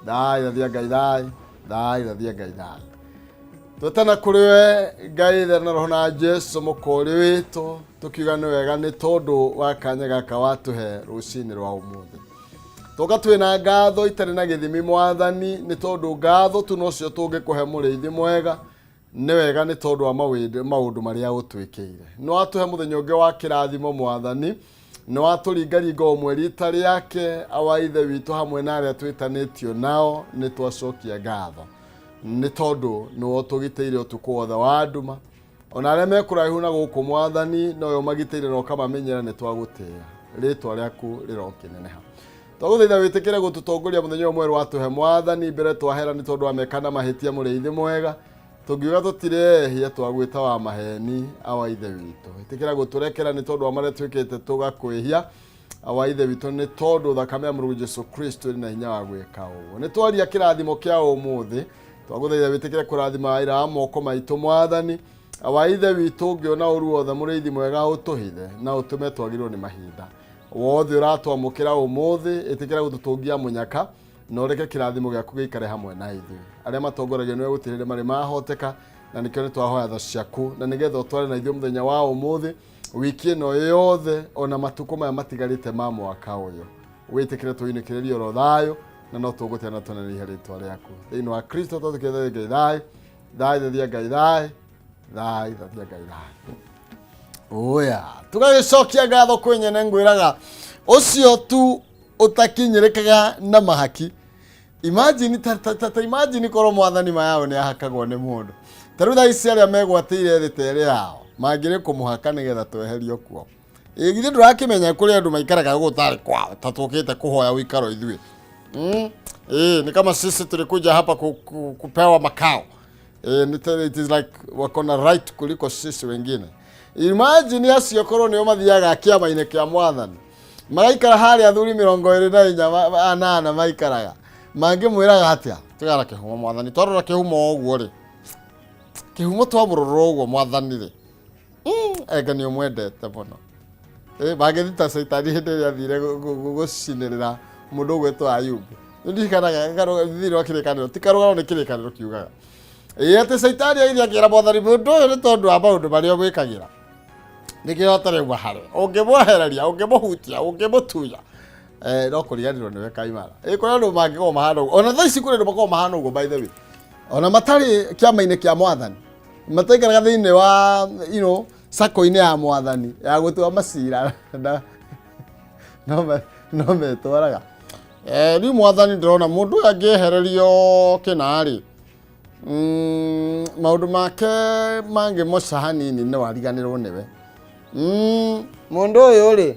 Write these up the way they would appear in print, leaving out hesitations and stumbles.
Thai thathia Ngai thai, thai thathia Ngai thai. Twetana kũrĩ we Ngai Ithe na Roho na Jesu mũkũũri witũ, tũkiuga nĩ wega nĩ tondũ wa kanya gaka watũhe rũcinĩ rwa ũmũthĩ. Tũka twĩna ngatho itarĩ na gĩthimi Mwathani, nĩ tondũ ngatho tu nocio tũngĩkũhe mũrĩithi mwega. Nĩ wega nĩ tondũ wa maũndũ marĩa ũtwĩkĩire. Nĩ watũhe mũthenya ũngĩ wa kĩrathimo Mwathani, nĩ watũringaringa ũmwe rita rĩake, awa Ithe witũ hamwe na arĩa twĩtanĩtio nao, nĩ twacokia ngatho nĩ tondũ nĩwe ũtũgitĩire ũtukũ wothe wa nduma. Ona arĩa me kũraihu na gũkũ Mwathani, nowe ũmagitĩire na ũkamamenyera, nĩ twagũtĩĩa. Rĩtwa rĩaku rĩrokĩneneha. Twagũthaitha wĩtĩkĩre gũtũtongoria mũthenya ũyũ mwerũ watũhe Mwathani, mbere twahera nĩ tondũ wa meka na mahĩtia mũrĩithi mwega. Tũngiuga tũtirehia twagwĩta wa maheni, awa Ithe witũ. Ĩtĩkĩra gũtũrekera nĩ tondũ wa marĩa twĩkĩte tũgakwĩhia, awa Ithe witũ, nĩ tondũ thakame ya Mũrũguo Jesu Kristo ĩrĩ na hinya wa gwĩka ũguo. Nĩ twaria kĩrathimo kĩa ũmũthĩ, twagũthaitha wĩtĩkĩre kũrathima wĩra wa moko maitũ Mwathani. Awa Ithe witũ, ũngĩona ũru wothe mũrĩithi mwega ũtũhithe na ũtũme twagĩrĩrwo nĩ mahinda wothe ũratwamũkĩra ũmũthĩ. Ĩtĩkĩra gũtũtũngia mũnyaka na ũreke kĩrathimo gĩaku gĩikare hamwe na ithuĩ. Arĩa matongoragio nĩwe gũtirĩ hĩndĩ marĩ mahoteka, na nĩkĩo nĩ twahoya tha ciaku, na nĩgetha ũtware na ithuĩ mũthenya wa ũmũthĩ, wiki ĩno yothe, ona matukũ maya matigarĩte ma mwaka ũyũ. Wĩtĩkĩre tũinĩkĩrĩrie oro thayũ, na no tũgũtĩa na tũnenehe rĩtwa rĩaku. Thĩinĩ wa Kristo twatũkĩte Ngai thayũ, thayũ thathia Ngai thayũ, thayũ thathia Ngai thayũ. Oya, tũgagĩcokia ngatho kwĩ nyene ngwĩraga ũcio tu ũtakinyĩrĩkaga na mahaki. Imagine ta, ta, ta, ta imagine korwo mwathani mayao nĩ ahakagwo nĩ mũndũ. Ta rĩu thaa ici arĩa megwatĩire thĩ ta ĩrĩ yao mangĩrĩ kũmũhaka nĩgetha tweherio kuo. Ĩ githĩ ndũrakĩmenya kũrĩ andũ maikaraga gũtarĩ kwao ta tũkĩte kũhoya ũikaro ithuĩ. Ĩ ni kama sisi tulikuja hapa kupewa makao. It is like wako na right kuliko sisi wengine. Imagine acio korwo nĩo mathiaga kĩama-inĩ kĩa mwathani, magaikara harĩa athuri 24 anana maikaraga, mangĩmwĩraga atĩa? Tigana kĩhumo mwathani, twarora kĩhumo ũguo rĩ, kĩhumo twamũrora ũguo mwathani rĩ, enge nĩ ũmwendete mũno. Mangĩthita Caitani hĩndĩ ĩrĩa athire gũcinĩrĩra mũndũ ũgwĩtwo Ayubu. Ndirikanaga thĩinĩ wa kĩrĩkanĩro, ti karũgano nĩ kĩrĩkanĩro kiugaga. Ĩĩ atĩ Caitani agĩthiĩ akĩra mwathani mũndũ ũyũ nĩ tondũ wa maũndũ marĩa ũmwĩkagĩra. Nĩkĩo atarĩ harĩ. Ũngĩmwehereria, ũngĩmũhutia, ũngĩmũtunya, no kũriganĩrwo nĩwe kaimara. Ĩĩ kũrĩ andũ mangĩkorwo mahana ũguo. Ona thaa ici kũrĩ andũ makoragwo mahana ũguo by the way. Ona matarĩ kĩama-inĩ kĩa mwathani. Mataikaraga thĩinĩ wa sako-inĩ ya mwathani ya gũtua macira na no metwaraga. Rĩu mwathani ndĩrona mũndũ ũyũ angĩehererio kĩna-rĩ, maũndũ make mangĩmoca hanini no ariganĩrwo nĩwe. Mũndũ ũyũ rĩ,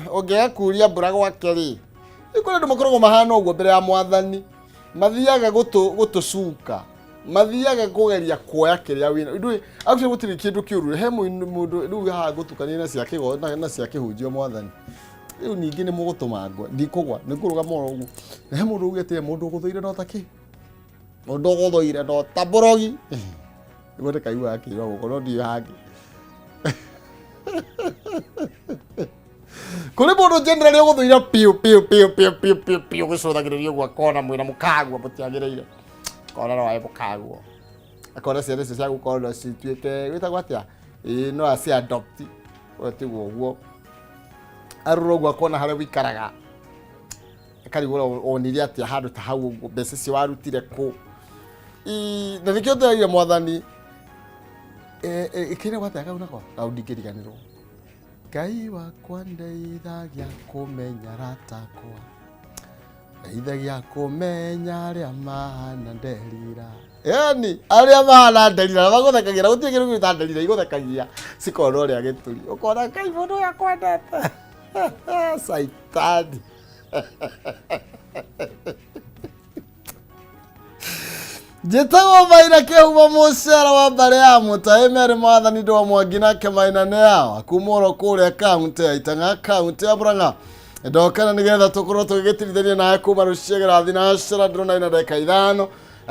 ũngĩaga kuria mbura gwake rĩ, rĩu kũrĩ andũ makoragwo mahana ũguo mbere ya mwathani, mathiaga gũtũcuka, mathiaga kũgeria kuoya kĩrĩa wĩna. Ndũĩ, actually gũtirĩ kĩndũ kĩũru, he mũndũ rĩu haha ngũtukania na cia kĩgo, na cia kĩhunjio mwathani. Rĩu ningĩ nĩ mũgũtũma ngwe, ndikũgwa, nĩ ngũrũgama oro ũguo. He mũndũ ugĩte mũndũ ũgũthũire no ta kĩ? Mũndũ ũgũthũire no ta mũrogi. Nĩguo ndĩkaigua akĩirwo gũkũ, no ndiũĩ hangĩ. Kũrĩ mũndũ generally ũgũthũire piũ piũ piũ piũ piũ piũ piũ, gũcũthagĩrĩria ũguo akona mwĩna mũkaguo mũtiagĩrĩire. Akona no ae mũkaguo. Akona ciana icio cia gũkorwo no cituĩke, gwĩtagwo atĩa? Ĩĩ no aci adopt. We tiguo ũguo. Arora ũguo akona harĩa ũikaraga. Akarigwo onire atĩa handũ ta hau ũguo, mbeca icio warutire kũ. Ii, na nĩkĩo ndĩraire mwathani, ĩkĩrĩ atĩa kau nako? Kau ndingĩriganĩrwo. Ngai wakwa ndeithagia kũmenya arata akwa. Ndeithagia kũmenya arĩa mahana nderira. Yaani arĩa mahana nderira na magũthekagia, gũtirĩ kĩndũ kĩngĩ ta nderira igũthekagia cikona ũrĩa gĩturi. Ũkona Ngai mũndũ ũyũ akwendete. Caitani. Njĩtagwo Maina Kĩhumo mũcera wa mbarĩ ya Mũtaĩ Mary Mwathani Ndũa Mwangi nake Maina nĩ yawa kuma oro kũrĩa kaũntĩ ya Itang'a kaũntĩ ya Murang'a. Ndokana nĩgetha tũkorwo tũgĩgĩtirithania nawe kuma rũciĩ thinacara ndĩrona ina ndagĩka 5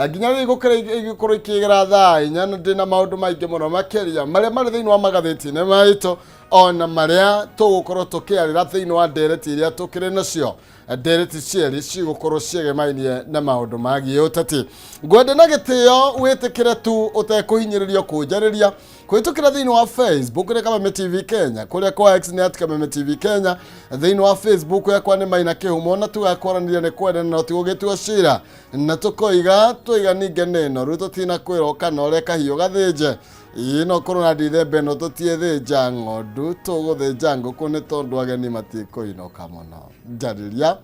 nginya rĩu igũkĩra igĩkorwo ikĩgera thaa 4 na ndĩna maũndũ maingĩ mũno makĩria marĩa marĩ thĩinĩ wa magathĩti-inĩ maitũ. Ona marĩa tũgũkorwo tũkĩarĩra thĩinĩ wa ndereti iria tũkĩrĩ nacio, ndereti cierĩ cigũkorwo ciegemainie na maũndũ ma gĩũteti. Ngwende na gĩtĩo wĩtĩkĩre tu ũtekũhinyĩrĩrio kũnjarĩria kũhĩtũkĩra thĩinĩ wa Facebook nĩ Kameme TV Kenya, kũrĩa kwa X nĩ at Kameme TV Kenya. Thĩinĩ wa Facebook yakwa nĩ Maina Kĩhumo, na tugakwaranĩria nĩ kwendana no ti gũgĩtua cira, na tũkoiga tũiga ningĩ nĩ noru tũtinakwĩrwo kana ũrĩa kahiũ gathĩnje. Ĩĩ no korwo na ndithemba ĩno tũtiĩthĩnja ng'ondu, tũgũthĩnja ngũkũ nĩ tondũ ageni matikũinũka mũno. Njarĩria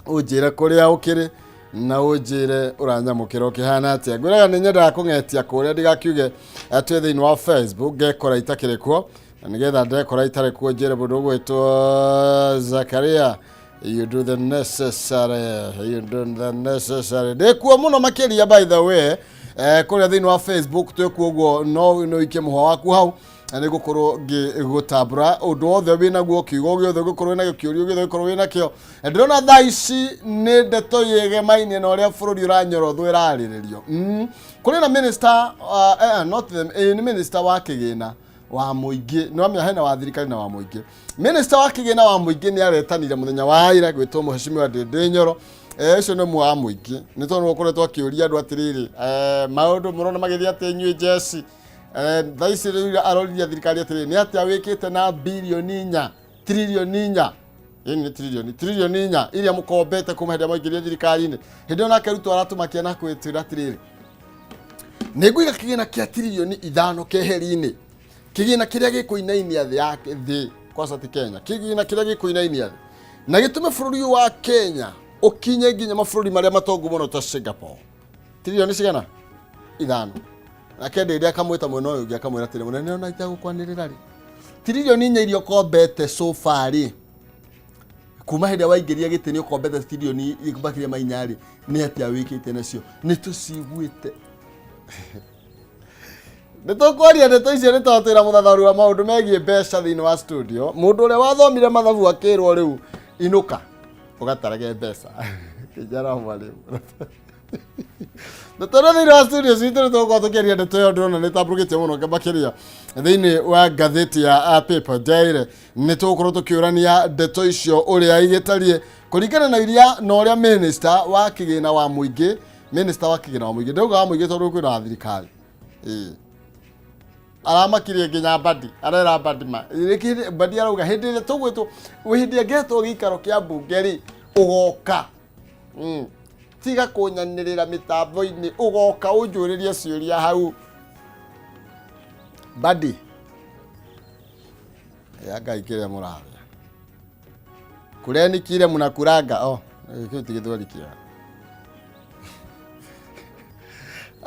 ũnjĩre kũrĩa ũkĩrĩ na ũnjĩre ũranyamũkĩra ũkĩhana atĩa. Ngwĩraga nĩ nyendaga kũng'etia kũrĩa ndigakiuge twĩ thĩinĩ wa Facebook ngekora itakĩrĩ kuo, na nĩgetha ndekora itarĩ kuo njĩre mũndũ ũgwĩtwo Zakaria, you do the necessary, you do the necessary. Ndĩkuo mũno makĩria, by the way, kũrĩa thĩinĩ wa Facebook twĩkuo ũguo, no ikie mũhwa waku hau na nĩ ngũkorwo ngĩgũtambũra ũndũ wothe wĩ naguo, kiugo gĩothe ũngĩkorwo wĩ nakĩo, kĩũria gĩothe ũngĩkorwo wĩ nakĩo. Na ndĩrona thaa ici nĩ ndeto yĩgemainie na ũrĩa bũrũri ũranyorothwo ĩrarĩrĩrio. Kũrĩ na minister, not the, nĩ minister wa kĩgĩna wa mũingĩ, nĩ wamenya hena wa thirikari na wa mũingĩ. Minister wa kĩgĩna wa mũingĩ nĩ aretanire mũthenya wa ira gwĩtwo Mheshimiwa Ndindi Nyoro. Ũcio nĩ wa mũingĩ, nĩ tondũ ũkoretwo akĩũria andũ atĩrĩrĩ, maũndũ mũrona magĩthiĩ atĩ inyuĩ njeci? Thaa ici rĩu aroririe thirikari atĩrĩrĩ, nĩ atĩa wĩkĩte na birioni 4, tiririoni 4, ĩni nĩ tiririoni, tiririoni 4 iria mũkombete kuma hĩndĩ ĩrĩa mwaingĩrire thirikari-inĩ? Hĩndĩ ĩyo nake Ruto aratũmakia na kwĩtwĩra atĩrĩrĩ, nĩ ngũiga kĩgĩna kĩa tiririoni 5 keheri-inĩ, kĩgĩna kĩrĩa gĩkũinainia thĩ ya thĩ, kwanza ti Kenya, kĩgĩna kĩrĩa gĩkũinainia thĩ na gĩtũme bũrũri ũyũ wa Kenya ũkinye nginya mabũrũri marĩa matongu mũno ta Singapore. Tiririoni cigana? 5. Nake ndĩndĩ akamwĩta mwena ũyũ ũngĩ akamwĩra atĩrĩ, mũnene, ona itagũkwanĩrĩra rĩ, tiririoni 4 iria ũkombete so far rĩ, kuma hĩndĩ ĩrĩa waingĩria gĩtĩ nĩ ũkombete tiririoni makĩria ma 4 rĩ, nĩ atĩa wĩkĩte nacio? Nĩ tũciguĩte, nĩ tũkwaria ndeto icio nĩ tondũ twĩna mũthathaũri wa maũndũ megiĩ mbeca thĩinĩ wa studio, mũndũ ũrĩa wathomire mathabu akĩrwo rĩu inũka ũgatarage mbeca, kijana mwalimu. Na tondũ thĩinĩ wa studio citũ nĩ tũgũkorwo tũkĩaria ndeto ĩyo, ndĩrona nĩ tambũrũkĩtio mũno makĩria thĩinĩ wa ngathĩti ya Paper Daily. Nĩ tũgũkorwo tũkĩũrania ndeto icio ũrĩa igĩtariĩ kũringana na iria na ũrĩa minister wa kĩgĩna wa mũingĩ, minister wa kĩgĩna wa mũingĩ, ndauga wa mũingĩ tondũ kwĩna wa thirikari. Ĩĩ, aramakirie nginya Mbadi, arera Mbadi ma Rĩkĩ Mbadi arauga hĩndĩ ĩrĩa tũgwĩtwo, hĩndĩ ĩrĩa ngetwo gĩikaro kĩa mbunge rĩ, ũgoka. Tiga kũnyanĩrĩra mĩtambo-inĩ, ũgoka ũnjũrĩrie ciũria hau. Mbadi ya Ngai, kĩrĩa mũrarĩa kuleni kile mnakulanga, oh, kĩu ti gĩthweri kĩega.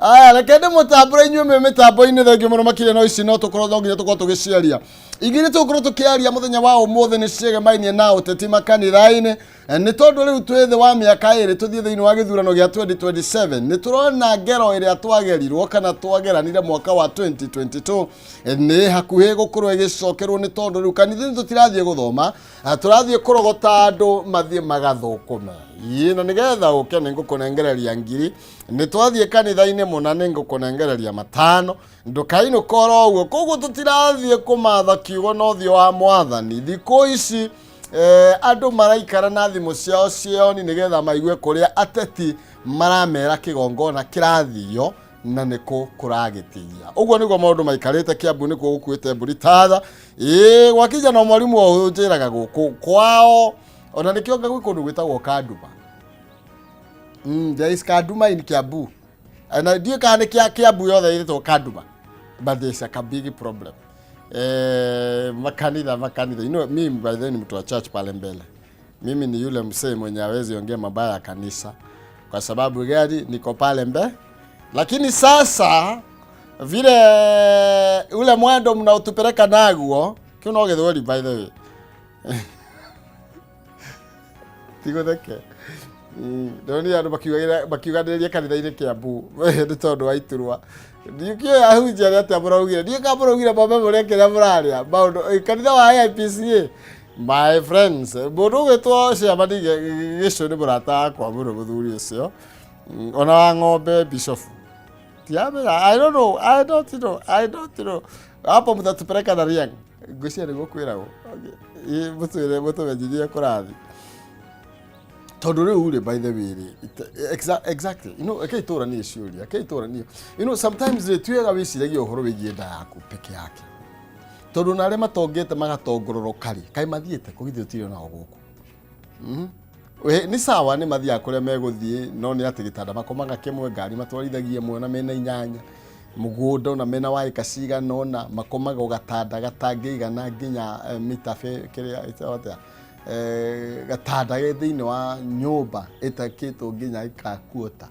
Aya, reke ndĩmũtambũre inyuĩ mwĩ mĩtambo-inĩ. Thengiũ mũno makĩria. No ici no tũkorwo no nginya tũkorwo tũgĩciaria. Ingĩ nĩ tũgũkorwo tũkĩaria mũthenya wa ũmũthĩ nĩ ciegemainie na ũteti makanitha-inĩ. Nĩ tondũ rĩu twĩ thĩ wa mĩaka 2 tũthiĩ thĩinĩ wa gĩthurano gĩa 2027, nĩ tũrona ngero ĩrĩa twagerirwo kana twageranire mwaka wa 2022 nĩ hakuhĩ gũkorwo ĩgĩcokerwo, nĩ tondũ rĩu kanitha-inĩ tũtirathiĩ gũthoma, tũrathiĩ kũrogota andũ mathiĩ magathũkũme. Ĩĩ, na nĩgetha ũke nĩ ngũkũnengereria ngiri, nĩ twathiĩ kanitha-inĩ mũna nĩ ngũkũnengereria 5, ndũkainũka oro ũguo. Koguo tũtirathiĩ kũmatha kiugo na ũthiũ wa mwathani. Thikũ ici andũ maraikara na thimũ ciao cioni nĩgetha maigue kũrĩa ateti maramera kĩgongona kĩrathio na nĩkũ kũragĩtĩia. Ũguo nĩguo maũndũ maikarĩte. Kĩambu nĩkuo gũkuĩte mbũri tatha. Ĩĩ, gwakinya na mwarimũ ũyũ njĩraga gũkũ kwao ona nĩkĩo gwĩ kũndũ gwĩtagwo Kanduma. There is Kanduma in Kiambu. Na ndiũĩ kana nĩ kĩa Kiambu yothe ĩtwo Kanduma, but there's a big problem. Makanitha, makanitha, you know, mimi by the way ni mtu wa church pale mbele. Mimi ni yule msee mwenye hawezi ongea mabaya ya kanisa kwa sababu gari niko pale mbe. Lakini sasa vile ule mwendo mnaotupeleka naguo, kĩu no gĩthweri, by the way, tigũtheke. Ndonire andũ makiuganĩrĩria kanitha-inĩ Kĩambu nĩ tondũ wa iturwa. Ndiũkĩũĩ ahunjia arĩa atĩa mũraugire, ndiũĩ kana mũraugire mwambe mũrĩe kĩrĩa mũrarĩa. Maũndũ kanitha wa AIPCA, my friends, mũndũ ũgwĩtwo chairman Gĩcũ nĩ mũrata wakwa mũno, mũthuri ũcio. Ona wa ng'ombe bishop tiamenya. I don't know, I don't know, I don't know. Hapo mtatupeleka na riang. Ngwĩciria nĩguo kwĩragwo. Mũtwĩre mũtũmenyithie kũrathiĩ. Tondũ rĩu rĩ, by the way rĩ, exactly, rekei tũranie ciũria, rekei tũranie. Sometimes rĩ, ti wega wĩciragie ũhoro wĩgiĩ nda yaku peke yake. Tondũ na arĩa matongete magatongororoka rĩ, kaĩ mathiĩte kũ githĩ ũtirĩ onao gũkũ? Nĩ sawa nĩ mathiaga kũrĩa megũthiĩ, no nĩ atĩ gĩtanda makomaga kĩmwe, ngari matwarithagia ĩmwe ona mena inyanya, mũgũnda ona mena wa ĩka cigana ũna, makomaga o gatanda gatangĩigana nginya mita kĩrĩa ĩtagwo atĩa? Gatanda ge thĩinĩ wa nyũmba ĩtakĩtwo nginya ĩkakuota.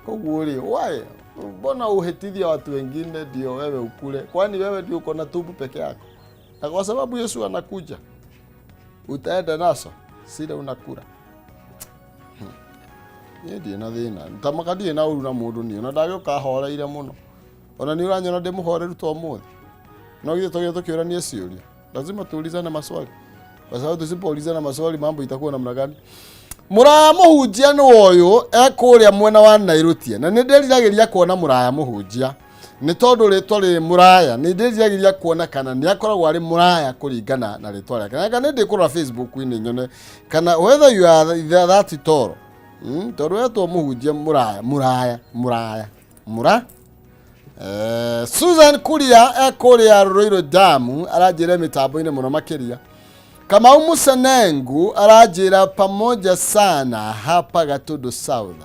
Koguo rĩ, why mbona uhĩtithia watu wengine ndio wewe ukule? Kwani wewe ndio uko na tumbo peke yako? Na kwa sababu Yesu anakuja, utaenda naso sile unakula. Niĩ ndirĩ na thĩna, tamaka ndirĩ na ũru na mũndũ niĩ, ona ndagĩũka horeire mũno. Ona nĩ ũranyona ndĩ mũhoreru ta ũmũthĩ. No githĩ tũgĩe tũkĩũranie ciũria? Lazima tuulizane maswali, kwa sababu tusipoulizana maswali mambo itakuwa namna gani? Mũraya mũhunjia nĩ ũyũ ekũrĩa mwena wa Nairobi, na nĩ ndĩriragĩria kuona mũraya mũhunjia nĩ tondũ rĩtwa rĩrĩ mũraya, nĩ ndĩriragĩria kuona kana nĩ akoragwo arĩ mũraya kũringana na rĩtwa rĩake. Na nĩ ndĩkũrora Facebook-inĩ nyone kana whether you are that tall. Tondũ wetwo mũhunjia mũraya, mũraya, mũraya, mũra Susan Kuria ekũrĩa Ruiru Dam aranjĩra mĩtambo-inĩ mũno makĩria. Kamau Musenengu aranjĩra pamoja sana hapa Gatundu South.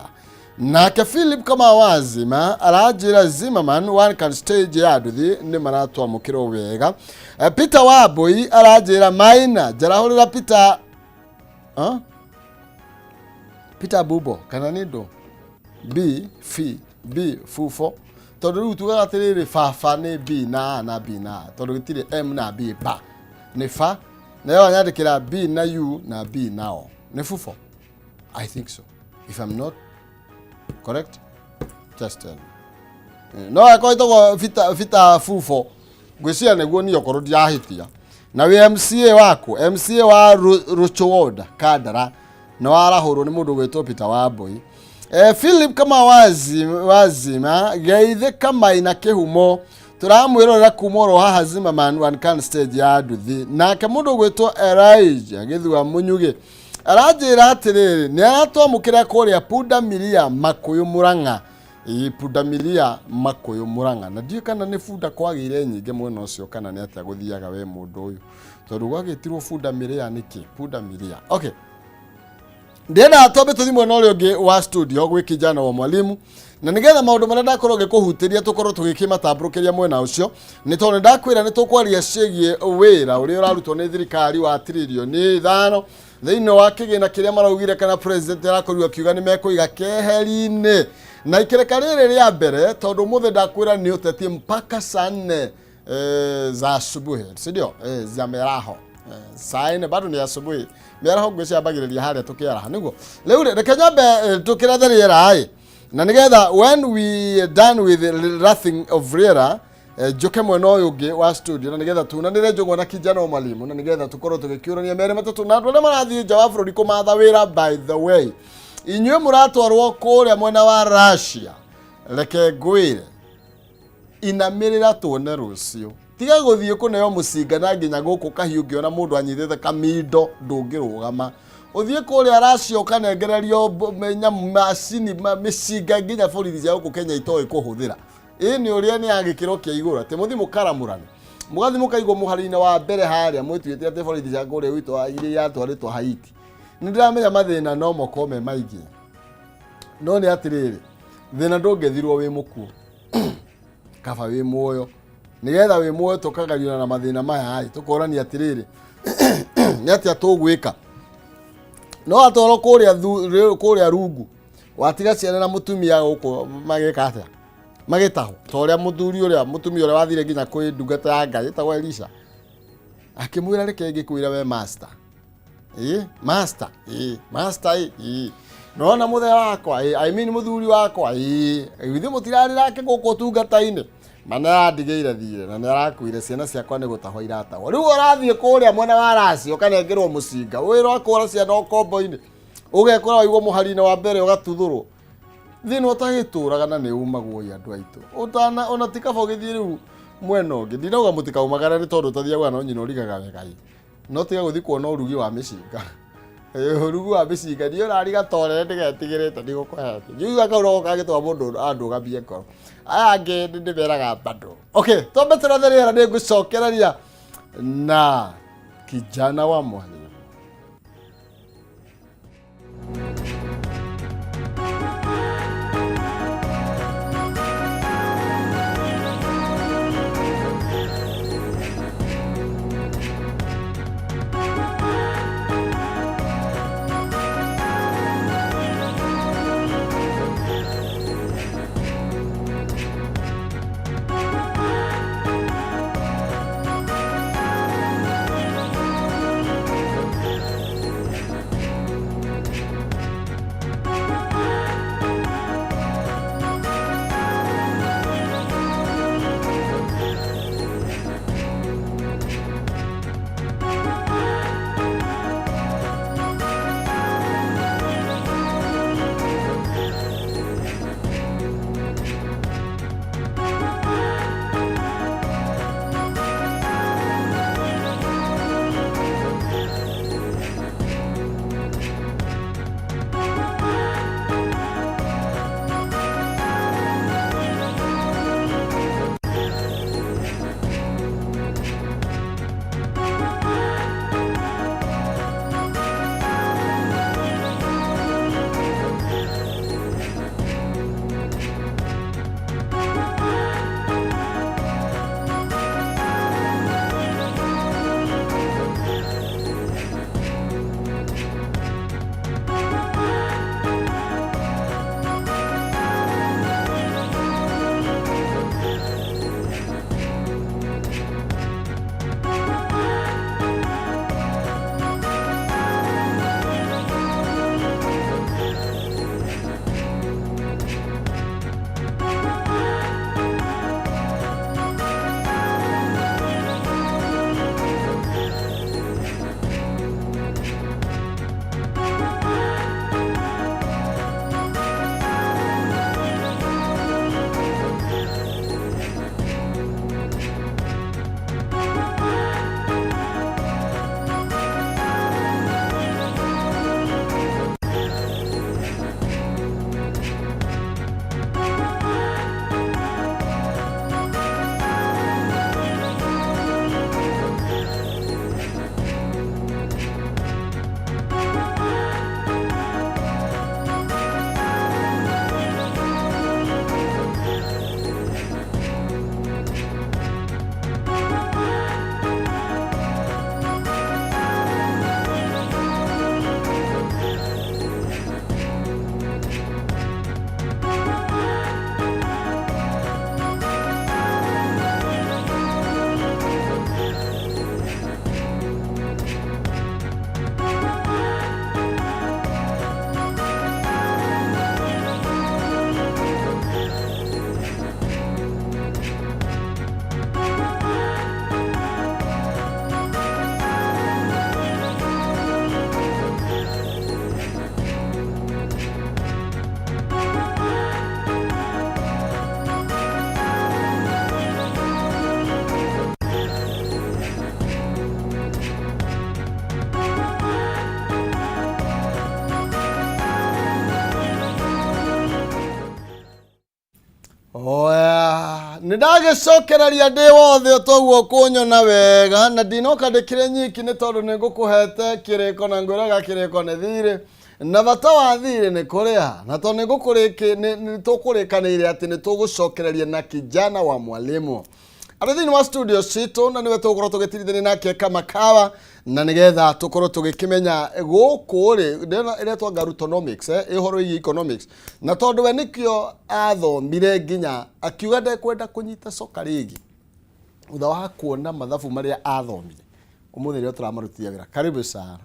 Nake Philip Kamawazima aranjĩra Zimmerman one can stage ya nduthi nĩ maratwamũkĩrwo wega. Peter Wambui aranjĩra Maina njarahũrĩra Peter, huh? Peter Bubo kana nĩ ndũ B F B fufo tondũ rĩu tugaga atĩrĩrĩ baba nĩ B na A na B na A tondũ gĩtirĩ M na B ba nĩ ba nayo anyandĩkĩra B na U na B na O nĩ fufo. I think so, if I'm not correct, just tell me. No akorwo ĩtagwo Vita, Vita fufo ngwĩciria nĩguo niĩ okorwo ndirahĩtia. Na wĩ MCA waku, MCA wa Rũchũwonda Kandara nĩ warahũrwo nĩ mũndũ ũgwĩtwo Peter Wambui. Philip kama wazima geithe kamaina kĩhumo tũramwĩrorera kuma oro haha Zimmerman one can stage ya nduthi. Nake mũndũ ũgwĩtwo Elijah Gĩthua Mũnyugĩ aranjĩra atĩrĩrĩ nĩ aratwamũkĩra kũrĩa Punda Milia Makũyũ Mũrang'a. Ĩĩ, Punda Milia Makũyũ Mũrang'a, na ndiũĩ kana nĩ bunda kwagĩire nyingĩ mwena ũcio kana nĩ atĩa gũthiaga we mũndũ ũyũ, tondũ gwagĩtirwo Punda Milia nĩkĩ? Punda Milia, okay. Ndĩrenda twambe tũthiĩ mwena ũrĩa ũngĩ wa studio gwĩ kijana wa mwalimu, na nĩgetha maũndũ marĩa ndakorwo ngĩkũhutĩria tũkorwo tũgĩkĩmatambũrũkĩria mwena ũcio, nĩ tondũ nĩndakwĩra nĩ tũkwaria ciĩgiĩ wĩra ũrĩa ũrarutwo nĩ thirikari wa tiririoni 5 thĩinĩ wa kĩgĩna kĩrĩa maraugire kana president arakorirwo akiuga nĩ mekũiga keheri-inĩ. Na ikereka rĩrĩ rĩa mbere, tondũ ũmũthĩ ndakwĩra nĩ ũteti mpaka saa nne za asubuhi, si ndio? Za mĩaraho. Saa nne bado ni asubuhi. Mĩaraho ngwĩciria yambagĩrĩria harĩa tũkĩaraha nĩguo. Rĩu rĩ, reke nyambe tũkĩrathe rĩera ĩ, na nĩgetha when we done with the laughing of rĩera, njoke mwena ũyũ ũngĩ wa studio na nĩgetha tunanĩre njũgũa na kijana wa mwalimu, na nĩgetha tũkorwo tũgĩkĩũrania merĩ matatũ na andũ arĩa marathiĩ nja wa bũrũri kũmatha wĩra. By the way, inyuĩ mũratwarwo kũrĩa mwena wa Russia, reke ngwĩre, inamĩrĩra tuone rũciũ. Tiga gũthiĩ kũneo mũcinga na nginya gũkũ kahiũ ũngĩona mũndũ anyitĩte kamindo ndũngĩrũgama. Ũthiĩ kũrĩa Russia ũkanengererio nyamũ macini mĩcinga nginya borithi cia gũkũ Kenya itoĩ kũhũthĩra. Ĩ nĩ ũrĩa nĩ ya gĩkĩro kĩa igũrũ atĩ mũthiĩ mũkaramũrane, mũgathiĩ mũkaigwo mũhari-inĩ wa mbere harĩa mwĩtuĩte atĩ borithi cia kũrĩa gwitũ iria iratwarĩtwo Haiti. Nĩ ndĩramenya mathĩna no makorwo me maingĩ, no nĩ atĩrĩrĩ, thĩna ndũngĩthirwo wĩ mũkuũ, kaba wĩ muoyo. Nĩgetha wĩ muoyo tũkagariũra na mathĩna maya ĩ, tũkorania atĩrĩrĩ nĩ atĩa tũgwĩka. No atwarwo kũrĩa rungu, watiga ciana na mũtumia gũkũ magĩka atĩa? Magĩtahwo ta ũrĩa mũthuri ũrĩa mũtumia ũrĩa wathire nginya kwĩ ndungata ya Ngai ĩtagwo Elisha, akĩmwĩra reke ngĩkwĩra we master, ĩ master, ĩ master, ĩ ĩ nona mũthee wakwa, ĩ I mean mũthuri wakwa, ĩ ithuĩ mũtirarĩ nake gũkũ ũtungata-inĩ, ma nĩ arandigĩire thirĩ na nĩ arakuire, ciana ciakwa nĩ gũtahwo iratahwo. Rĩu ũrathiĩ kũrĩa mwena wa Russia ũkanengerwo mũcinga wĩra ũkũra ciana ũkombo-inĩ, ũgekora waigwo mũhari-inĩ wa mbere ũgatuthũrwo. Thĩna ũtagĩtũraga na nĩ umagwo ĩ andũ aitũ ũtana ona ti kaba ũgĩthiĩ rĩu Mwena ũngĩ ndinauga mũtikaumagara nĩ tondũ ũtathiaga no nyina ũrigaga wega ĩ, no tiga gũthiĩ kuona ũrugi wa mĩcinga. Ũrugi wa mĩcinga niĩ ũrariga torere ndĩgetigĩrĩte ndigũkũhete. Njiguaga kau noko kangĩtũma mũndũ andũgamie ngoro. Aya angĩ nĩ ndĩmeraga bado. Okay, twambe tũrathe rĩera nĩ ngũcokereria na kijana wa mwalimu. Oya, nĩ ndagĩcokereria ndĩ wothe toguo kũnyona wega na ndinoka ndĩkĩrĩ nyiki nĩ tondũ nĩ ngũkũhete kĩrĩko na ngwĩraga kĩrĩko nĩ thirĩ na bata wa thirĩ nĩ kũrĩha na tondũ nĩ ngũkũrĩkĩ nĩ tũkũrĩkanĩire atĩ nĩ tũgũcokereria na kijana wa mwalimu arĩ thĩinĩ wa studio citũ na nĩwe tũgũkorwo tũgĩtirithania nake kama kawa na nĩgetha tũkorwo tũgĩkĩmenya gũkũ rĩ ndĩrona ĩretwo Ngarutonomics eh, ĩ ũhoro wĩgiĩ economics na tondũ we nĩkĩo athomire nginya akiuga ndekwenda kũnyita coka rĩngĩ thutha wa kuona mathabu marĩa athomire ũmũthĩ nĩo tũramarutithia wĩra karibu sana.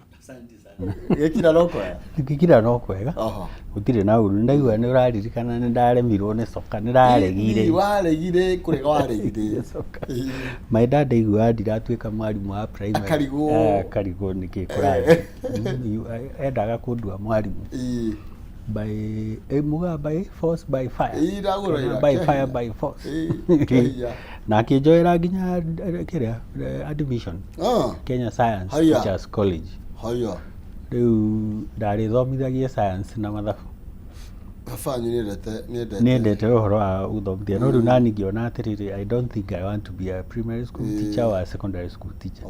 Gĩkira no kwega. Gĩkira no kwega. Oho. Gũtirĩ na ũru. Ndaigua nĩ ũraririkana nĩ ndaremirwo nĩ coka, nĩ ndaregire. Ĩ, waregire kũrega waregire. Coka. My dad aiguaga ndiratuĩka mwarimũ wa primary. Akarigwo. Akarigwo nĩkĩ kũrathiĩ. Endaga kũndua mwarimũ. Ĩ. By mugaga by force, by fire. Ĩĩ, ndagũra Kana ira, by kĩa fire, hinya. by force. Ĩĩ, kĩa hinya. Na akĩnjoera nginya kĩrĩa admission Kenya Science Haya. Teachers College. Haya. Rĩu ndarĩthomithagia science na mathabu. Baba wanyu nĩendete nĩendete. Nĩendete ũhoro wa gũthomithia, no rĩu nani ngĩona atĩrĩrĩ, I don't think I want to be a primary school teacher or a secondary school teacher.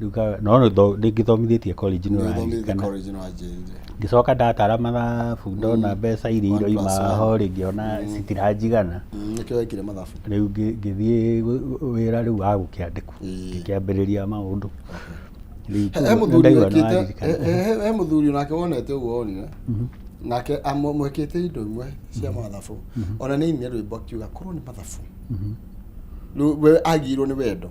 Rĩu no ndĩngĩthomithĩtie college, nĩ Nĩũthomithĩtie ũraririkana. College, nĩ wanjĩrire. Ngĩcoka ndatara mathabu, ndona mbeca iria One iroima plus one. ho rĩ, ngĩona citiranjigana. Nĩkĩo wekire mathabu. Rĩu ngĩthiĩ wĩra rĩu wa gũkĩandĩkwo, ngĩkĩambĩrĩria maũndũ. Rĩu He mũthuri ndaigua nĩ wekĩte waririkana. he mũthuri onake wonete ũguo wonire nake mwekĩte indo imwe cia mathabu, ona nĩ ainire rwĩmbo akiuga korwo nĩ mathabu. Rĩu we agirwo nĩ wendo.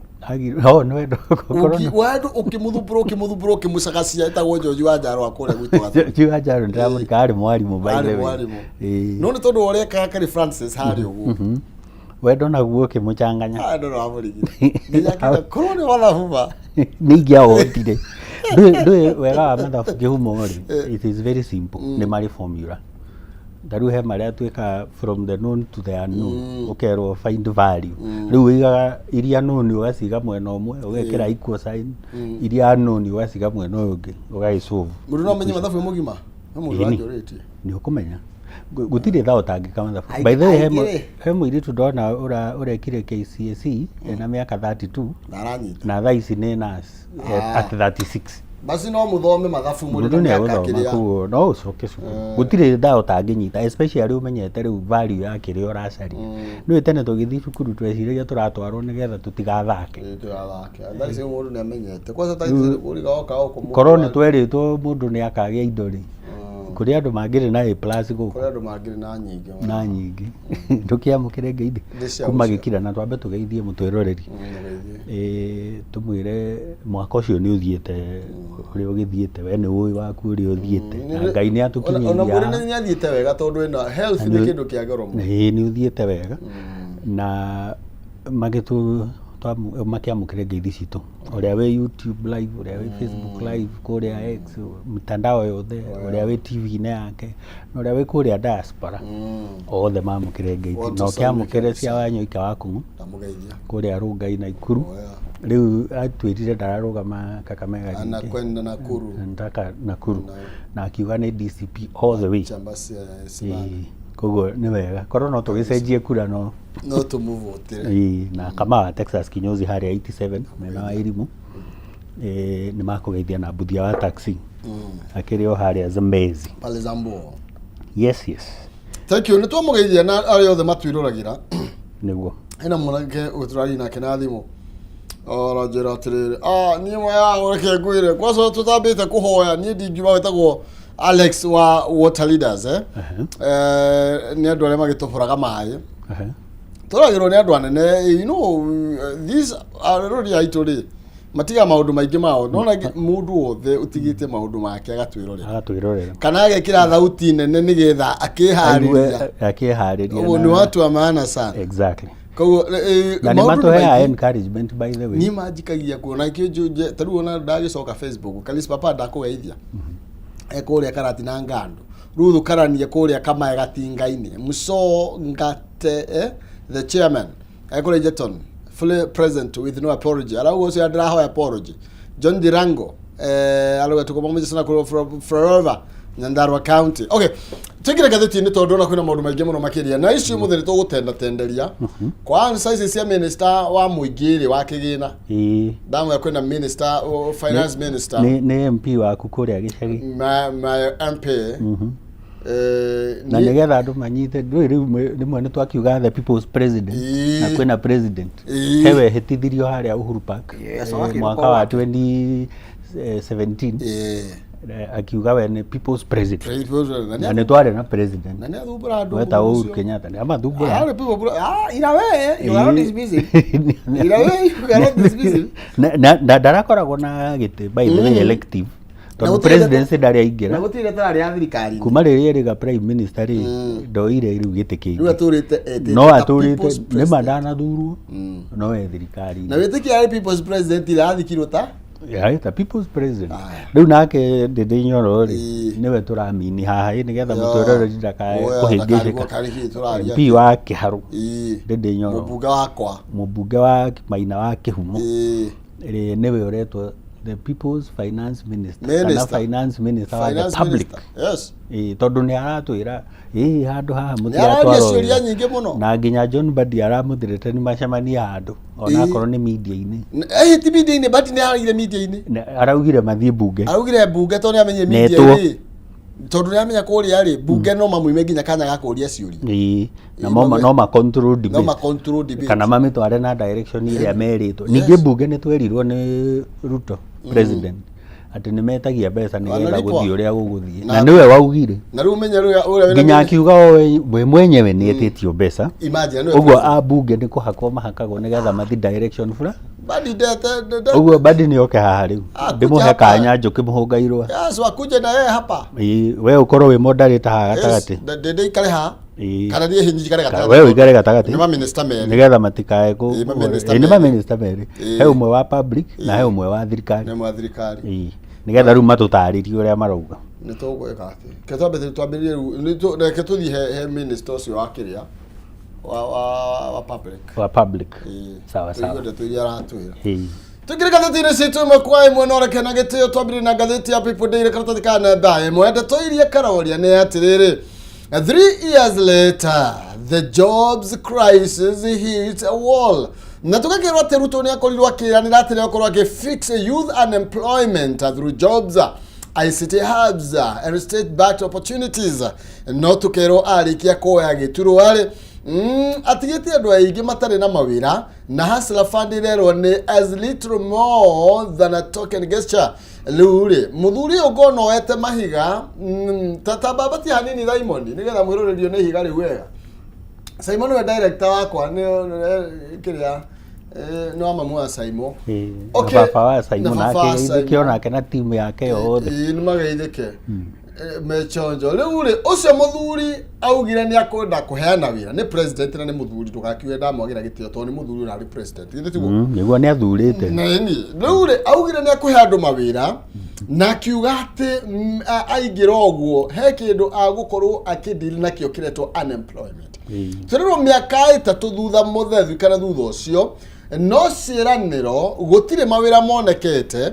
Oh, nĩ wendo korwo Wendo ũkĩmũthumbũra, ũkĩmũthumbũra, ũkĩmũcagacia, etagwo George wa Njaro wa kũrĩa gwitũ Gathũri. Kiuga Njaro ndĩramũrika, arĩ mwarimũ by Arĩ the way. mwarimũ. Ĩĩ. No nĩ tondũ wa ũrĩa ekaga karĩ Francis harĩa ũguo. Wendo naguo ũkĩmũchanganya. Ah, no ramũrigire nginya akiuga korwo nĩ mathabu ma. Nĩ ingĩahotire. Ndũĩ wega wa mathabu kĩhumo rĩ, it is very simple, nĩ marĩ formula. Ta rĩu he marĩa twĩkaga from the known to the unknown, ũkerwo find value. Rĩu ũigaga iria known ũgaciga mwena ũmwe, ũgekĩra equal sign, iria unknown ũgaciga mwena ũyũ ũngĩ, ũgagĩsolve. Mũndũ no amenye mathabu e mũgima? He mũndũ Ĩni. wanjũrĩtie. Nĩ ũkũmenya. Gũtirĩ thaa ũtangĩka mathabu. By the way, Aingĩ-rĩ. he mũirĩtu ndona ũrekire KCSE ena mĩaka 32 Na aranyita. Na thaa ici nĩ nurse at 36. Basi no mũthome mathabu mũrĩ Mũndũ na nĩ mĩaka egũthoma, kĩrĩa. koguo no ũcoke cukuru. Gũtirĩ thaa ũtangĩnyita, especially ũmenyete rĩu value ya kĩrĩa ũracaria. Nĩũĩ tene tũgĩthiĩ cukuru tweciragia tũratwarwo nĩgetha tũtigathake. Ĩĩ, tũrathake. Thaa ici mũndũ nĩ amenyete kwanza thaa ici ũriga woka gũkũ mũndũ Korwo nĩ twerĩtwo mũndũ nĩ akagĩa indo rĩ, kũrĩ andũ mangĩrĩ na A plus gũkũ. Kũrĩ andũ mangĩrĩ na nyingĩ. Na nyingĩ. Tũkĩamũkĩre ngeithi Nĩ cia kuma gũcia. gĩkira na twambe tũgeithie mũtwĩroreri. Mũgeithie. Ĩĩ, tũmwĩre mwaka ũcio nĩ ũthiĩte ũrĩa ũgĩthiĩte, we nĩ ũĩ waku ũrĩa ũthiĩte, na Ngai nĩ Ona atũkinyĩria mwĩrĩ nĩ athiĩte wega tondũ ĩno health nĩ kĩndũ kĩa goro mũno. Ĩĩ, nĩ ũthiĩte wega na magĩtũ makĩamũkĩre ngeithi citũ, ũrĩa wĩ YouTube live, ũrĩa wĩ Facebook live, kũrĩa X, mitandao yothe, ũrĩa wĩ TV-inĩ yake na ũrĩa wĩ kũrĩa diaspora, othe mamũkĩre ngeithi. Wote Na ũkĩamũkĩre salimike. cia Wanyoike wa Kung'u Ndamũgeithia. kũrĩa Rongai na Ikuru. Oya. Rĩu atwĩrire ndararũgama Kakamega rĩngĩ. Anakwenda Nakuru. Nataka Nakuru, na akiuga nĩ DCP all the way. Chamba cia Simba. Ĩĩ, koguo nĩ wega korwo no tũgĩcenjie kura no No tũmũvotire. Ĩĩ, na kama wa Texas kinyozi harĩa 87 mwena wa Irimu. Ĩĩ, nĩ makũgeithia na mbuthia wa taxi akĩrĩ o harĩa Zambezi. Pale Zambo. Yes. Thank you. Nĩ twamũgeithia na arĩa othe matwĩroragĩra. Nĩguo. Hena mwanake ũtũraria nake na thimũ aranjĩra atĩrĩrĩ, ah, niĩ maya reke ngwĩre kwanza tũtambĩte kũhoya, niĩ ndingiuga wĩtagwo Alex wa Water Leaders, eh? Eh, nĩ andũ arĩa magĩtoboraga maĩ. Tũragĩrwo nĩ andũ anene, these arori aitũ rĩ matiga maũndũ maingĩ mao nona mũndũ wothe ũtigĩte maũndũ make agatwĩrorera agatwĩrorera kana agekĩra thauti nene nĩgetha akĩharĩria. Akĩharĩria. Ũguo nĩ watu wa maana sana. Exactly. Koguo na nĩ maũndũ nĩ matũheaga maingĩ. encouragement, by the way. Niĩ manjikagia kuona kĩnjũ ta rĩu ona ndagĩcoka Facebook, Kalis papa ndakũgeithia e kũrĩa Karatina Ngando, Ruthu Karanie kũrĩa Kamae Gatinga-inĩ, Muso Ngate, the chairman e kũrĩa Jeton, fully present with no apology, arauga ũcio ndĩrahoya apology. John Dirango arauga tuko pamoja sana kũrĩa Florida, Nyandarua County. Okay, tuingire ngathĩti-inĩ tondũ ona kwĩna maũndũ maingĩ mũno makĩria na icio ũmũthĩ nĩ tũgũtendatenderia kwanza ici cia minister wa mũingĩ rĩ wa kĩgĩna. Ndamwĩra kwĩna minister, finance minister. Nĩ MP waku kũrĩa gĩcagi. Ma MP Na nĩgetha andũ manyite, ndũĩ rĩu rĩmwe nĩ twakiuga the people's president na kwĩna president. He wehĩtithirio harĩa Uhuru Park Yes, wakĩrwo mwaka kwa wa wake. 2017, akiuga we nĩ people's president. President, na nĩ twarĩ na president na nĩ athumbũra andũ wetagwo mũno Uhuru ũcio. Kenyatta, nĩ amathumbũra. Arĩ people ira we you are not dismissing. Ira we you are not dismissing. Na ndarakoragwo na gĩtĩ, by the way, elective, Na tondũ presidency ndarĩ na aingĩra. Gũtirĩ rĩtana rĩa thirikari. Kuma rĩrĩa erĩga prime minister rĩ, ndoire rĩu gĩtĩ Rĩu kĩngĩ. atũrĩte etĩte No ta atũrĩte people's nĩma president. ndanathurwo no e thirikari. Na wĩtĩkia arĩ people's president irathikirwo ta Yeah, the people's president. Aya. Rĩu nake Ndĩndĩ Nyoro rĩ, Ĩĩ. nĩwe tũramini haha ĩ nĩgetha Yo. mũtwĩroreri ndakae Oya, kũhĩngĩcĩka. ndakarigwo karĩ kĩĩ tũraria. MP wa Kĩharũ Ĩĩ. Ndĩndĩ Nyoro, Mũmbunge wakwa. mũmbunge wa Maina wa Kĩhumo Ĩĩ. rĩ, nĩwe ũretwo the people's finance minister kana Minister. finance minister wa the Finance public. minister. Yes. Ĩĩ, tondũ nĩ aratwĩra ĩĩ handũ haha Nĩ araria mũtiratwarwo ciũria wega." nyingĩ mũno. Na nginya John Mbadi aramũthirĩte nĩ macemania handũ ona Ĩĩ. akorwo nĩ media-inĩ. Ĩĩ ti media-inĩ but nĩ araugire media-inĩ. Araugire mathiĩ mbunge. Araugire mbunge tondũ nĩ amenyire Netwo. media-inĩ. Tondũ nĩ amenya kũrĩa rĩ mbunge no mamũime nginya kanya ga kũria ciũria. Ĩĩ, na Ĩĩ, no ma control No debate ma control debate. kana mamĩtware na direction ĩrĩa merĩtwo. Yes. Ningĩ mbunge nĩ twerirwo nĩ Ruto president atĩ nĩ metagia mbeca nĩgetha Wanalipwa. gũthiĩ ũrĩa gũgũthiĩ. Na- Na nĩwe waugire. Na rĩu ũmenye rĩu ũrĩa wĩna Nginya akiuga o we mwenyewe nĩ etĩtio mbeca. Imagine nĩwe Ũguo president. ambunge nĩ kũhakwo mahakagwo nĩgetha mathi direction bura. Mbadi ndete ndete. Ũguo Mbadi nĩ oke haha rĩu. Ah, kuja Ndĩmũhe hapa. kanya njũkĩ mũhũngairwa. Yes, wakuje na yeye hapa. Ĩĩ, we ũkorwo wĩ moderator haha Yes, gatagatĩ. ndende ikare ha. Ĩĩ. Kana niĩ hihi njikare gatagatĩ. We ũikare gatagatĩ. Nĩ maminista merĩ. Nĩgetha matikae kũ Ĩĩ, maminista Ĩĩ, nĩ merĩ. maminista merĩ. Ĩĩ. He ũmwe wa public na he ũmwe wa thirikari. Nĩ mwa thirikari. Ĩĩ. Nĩgetha rĩu matũtarĩrie ũrĩa marauga. Nĩ tũgwĩka atĩ. Reke twambe twambĩrĩrie rĩu reke tũthiĩ he minister ũcio wa kĩrĩa wa public. Wa public. Ĩĩ. Sawa sawa. Tũigue ndeto iria aratwĩra. Ĩĩ. Tũingĩre ngathĩti-inĩ citũ ĩmwe kwa ĩmwe no reke na gĩtĩo twambĩrĩrie na ngathĩti ya People Daily karatathi ka namba ĩmwe. Ndeto iria karoria nĩ atĩrĩrĩ, 3 years later the jobs crisis hit a wall. Na tũgakĩrwo atĩ Ruto nĩ akorirwo akĩranĩra atĩ nĩ akorwo akĩ fix youth unemployment through jobs, ICT hubs and state backed opportunities, no tũkerwo arĩkia kuoya gĩturwa rĩ, atigĩte andũ aingĩ matarĩ na mawĩra na Hustler Fund ĩrerwo nĩ as little more than a token gesture. Rĩu rĩ, mũthuri ũyũ ngona oete mahiga, ta babatie hanini Simon nĩgetha mwĩrorerio nĩ ihiga rĩu wega. Simon we director wakwa nĩ kĩrĩa nĩ wa mamu wa Simon. Ĩĩ. Okay. Na baba wa Simon Na baba wa nake geithĩke Simon. onake na timu yake yothe. Ĩĩ, nĩ mageithĩke mechonjo. Rĩu rĩ, ũcio mũthuri augire nĩ akwenda kũheana wĩra, nĩ president na nĩ mũthuri, ndũgakiuge ndamwagĩra gĩtĩo tondũ nĩ mũthuri ũrarĩ president, githĩ tiguo? Nĩguo nĩ athurĩte. Nĩni rĩu rĩ, augire nĩ akũhe andũ mawĩra na akiuga atĩ aingĩra ũguo he kĩndũ agũkorwo akĩdeal nakĩo kĩretwo unemployment. Tũrĩrwo mĩaka 3 thutha mũthethu kana thutha ũcio no ciĩranĩro gũtirĩ mawĩra monekete.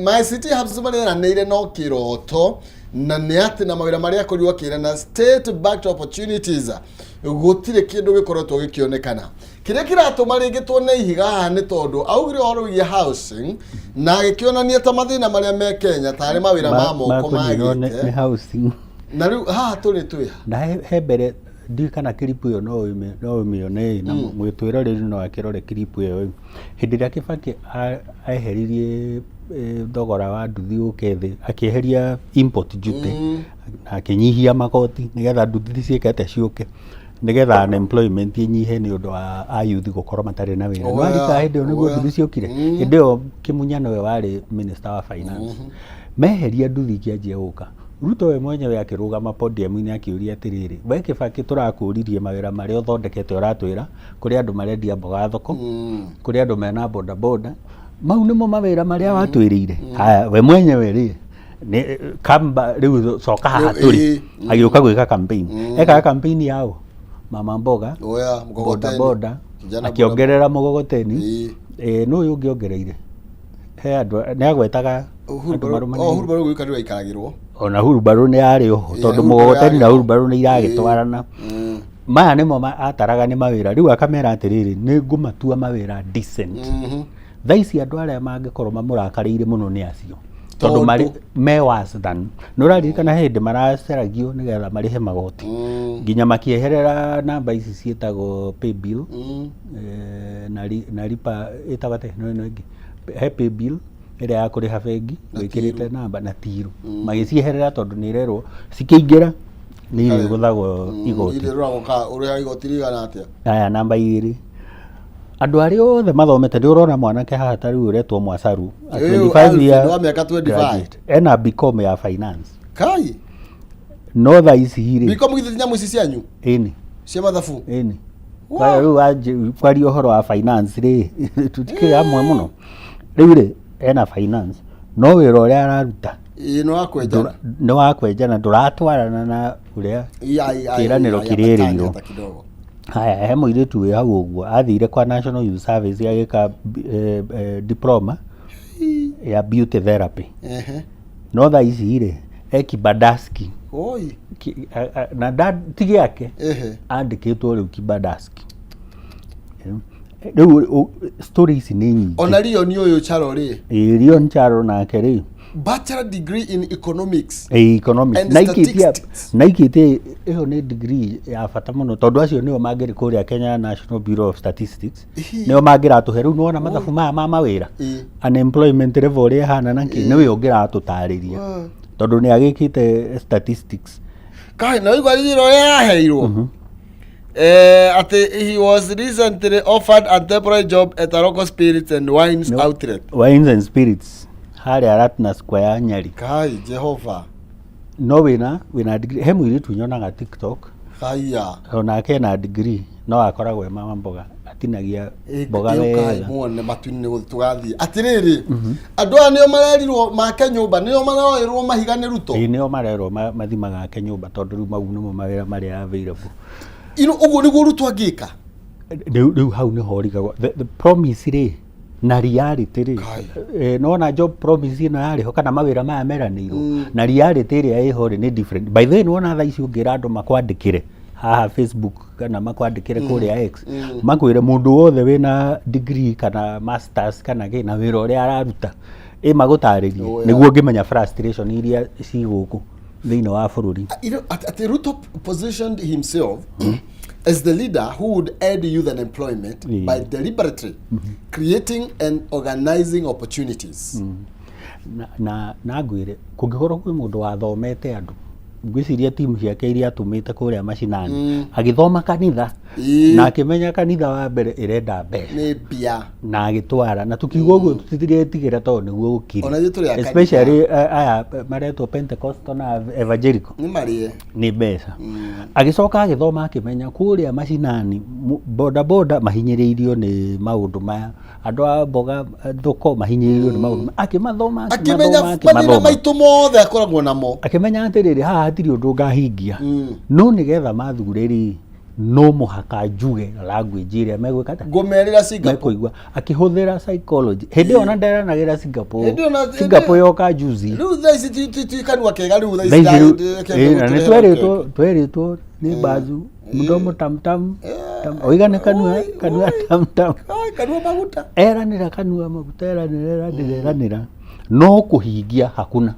Ma ICT hubs mareranĩire no kĩroto na nĩ atĩ na mawĩra marĩa akorirwo akĩra na state backed opportunities gũtirĩ kĩndũ gĩkoretwo gĩkĩonekana. Kĩrĩa kĩratũma rĩngĩ tuone ihiga haha nĩ tondũ augire ũhoro wĩgiĩ housing na agĩkĩonania ta mathĩna marĩa me Kenya tarĩ mawĩra ma moko Makũnyinwo nĩ magĩte. Housing. Na rĩu haha tũrĩ twĩha Na he mbere ndiũĩ kana clip ĩyo no ũmĩone na mwĩtwĩroreri no akĩrore clip ĩyo ĩ. Hĩndĩ ĩrĩa Kibaki eheririe thogora wa nduthi ũke thĩ, akĩeheria import duty na akĩnyihia magoti nĩgetha nduthi ciĩke atĩa, ciũke nĩgetha unemployment ĩnyihe nĩ ũndũ wa ayuthi gũkorwo matarĩ na wĩra. Oya, Nĩwaririkana hĩndĩ ĩyo nĩguo oya. nduthi ciokire? Hĩndĩ ĩyo Kĩmunya nĩwe warĩ minister wa finance. Meheria nduthi ikĩanjia gũka. Ruto we mwenyewe akĩrũgama podium-inĩ akĩũria atĩrĩrĩ, we Kibaki, tũrakũririe mawĩra marĩa ũthondekete, ũratwĩra kũrĩ andũ marendia mboga thoko, kũrĩ andũ mena boda boda, mau nĩmo mawĩra marĩa watwĩrĩire. Haya, we mwenyewe rĩ, nĩ kamba rĩu coka haha Rĩu, tũrĩ. ĩĩ. Agĩũka gwĩka campaign, ekaga campaign yao mama mboga, Oya, boda mkokoteni. boda, Kijana. Akĩongerera mũgogoteni. Ĩĩ. Nũ ũyũ ũngĩ ongereire? He andũ nĩ agwetaga andũ marũmanĩrĩire. Uhuru Baru gwĩka nĩwe aikaragĩrwo. Ona hurumbarũ nĩ yarĩ oho tondũ Hurumbarũ mũgogoteni na yarĩ ho. hurumbarũ nĩ iragĩtwarana. Maya nĩmo ataraga nĩ mawĩra. Rĩu akamera atĩrĩrĩ, nĩ ngũmatua mawĩra decent. Thaa ici andũ arĩa mangĩkorwo mamũrakarĩire mũno nĩ acio tondũ Tondũ? marĩ me worse than nĩ ũraririkana hĩndĩ maraceragio nĩgetha marĩhe magoti nginya makĩeherera namba ici ciĩtagwo paybill na lipa ĩtagwo atĩa no ĩno ĩngĩ, he paybill ĩrĩa ya kũrĩha bengi Na wĩkĩrĩte tiru. Namba na tiru magĩcieherera tondũ nĩ ĩrerwo cikĩingĩra nĩ irĩgũthagwo igoti. Irĩroragwo ka ũrĩhaga igoti rĩigana atĩa? Aya, namba 2, andũ arĩa othe mathomete, nĩ ũrona mwanake haha ta rĩu ũretwo Mwacaru, a Ĩĩ, 25 Alfred year wa mĩaka 25. graduate. Ena BCom ya finance. Kai. No thaa ici rĩ, Biko mũgithĩ nyamũ ici cianyu ĩni. Cia mathabu. Ĩni. Kwa rĩu kwaria ũhoro wa finance rĩ, tũtikĩrĩ hamwe mũno. Rĩu rĩ, ena finance, no wĩra ũrĩa araruta Ĩĩ, nĩ wa kwenjana. Nĩ wa kwenjana, ndũratwarana na ũrĩa kĩĩranĩro kĩrĩrĩirwo. Hata kidogo. Haya, he mũirĩtu wĩ hau ũguo athire kwa National Youth Service agĩka diploma ya beauty therapy. No thaa ici rĩ, e kibadaski. Oi. Na ti gĩake, andĩkĩtwo rĩu kibadaski. Rĩu story ici nĩ nyingĩ. Ona Leon ũyũ Charo rĩ. Ĩĩ, Leon Charo nake rĩ. Bachelor degree in economics. Ĩĩ, economics. And Na ikĩtie statistics. Na ikĩtie ĩyo nĩ degree ya bata mũno, tondũ acio nĩo mangĩrĩ kũrĩa Kenya National Bureau of Statistics. Nĩo mangĩratũhe rĩu nĩwona mathabu maya ma mawĩra. Unemployment level ũrĩa ĩhana na kĩ, nĩwe ũngĩratũtarĩria. Tondũ nĩ agĩkĩte statistics. Kai na igwa rĩrĩ ũrĩa yaheirwo. Atĩ he was recently offered a temporary job at a local spirits and wines No. outlet. Wines and spirits harĩa Ratna Square, Nyeri. Kai Jehova. No wĩna degree. He mũirĩtu nyonaga TikTok. Haya. Onake ena degree, no akoragwo e mama mboga, atinagia mboga Kai wega. Muone matu-inĩ nĩ gũthiĩ tũgathiĩ. Atĩrĩrĩ, andũ aya nĩo marerirwo make nyũmba, nĩo maroerwo mahiga nĩ Ruto. Ĩĩ, nĩo marerwo mathi magake nyũmba, tondũ rĩu mau nĩmo mawĩra marĩa available. Ino ũguo nĩguo Ruto angĩka? Rĩu hau nĩho ũrigagwo the promise rĩ na reality rĩ. Kai. Nona job promise ĩno yarĩ ho kana mawĩra maya meranĩirwo na reality ĩrĩa ĩho rĩ nĩ different. By the way, nĩwona thaa ici ũngĩra andũ makwandĩkĩre haha Facebook kana makwandĩkĩre kũrĩa X, makwĩre mũndũ wothe wĩna degree kana masters kana kĩ na wĩra ũrĩa araruta ĩ magũtarĩrie, nĩguo ũngĩmenya frustration iria ci gũkũ thĩinĩ wa bũrũri. Atĩ Ruto positioned himself as the leader who would end youth unemployment by deliberately creating and organizing opportunities. Na ngwĩre, kũngĩkorwo kwĩ mũndũ wathomete andũ, ngwĩciria timu ciake iria atũmĩte kũrĩa macinani, agĩthoma kanitha na akĩmenya kanitha wa mbere ĩrenda mbeca. Nĩ mbia. Na agĩtwara na tukiuga ũguo tũtiretigĩra, tondũ nĩguo gũkiri. Ona ithuĩ tũrĩ a kanitha. Especially aya maretwo Pentecostal na Evangelical. Nĩ marĩe. Nĩ mbeca. Agĩcoka agĩthoma, akĩmenya kũrĩa macinani boda boda mahinyĩrĩirio nĩ maũndũ maya, andũ a mboga thoko mahinyĩrĩirio nĩ maũndũ maya. Akĩmathoma, akĩmenya akĩmathoma, mathĩna akĩmathoma. Maitũ mothe akoragwo namo. Akĩmenya atĩrĩrĩ, haha hatirĩ ũndũ ngahingia, no nĩgetha mathure rĩ, no mũhaka njuge language ĩrĩa megwĩka atĩa? Ngũmerĩra Singapore. Mekũigua. Akĩhũthĩra psychology. Hĩndĩ ĩyo ona nderanagĩra Singapore. Hĩndĩ ĩyo Singapore yoka juzi. Rĩu thaa ici ti kanua kega rĩu thaa Thaa ici. ici rĩu, na nĩ tweritwo nĩ bazu mdomo tamtam tam, oiga nĩ kanua kanua tamtam. Ai, kanua maguta. Eranĩra kanua maguta, eranĩra, eranĩra, eranĩra, no kũhingia hakuna.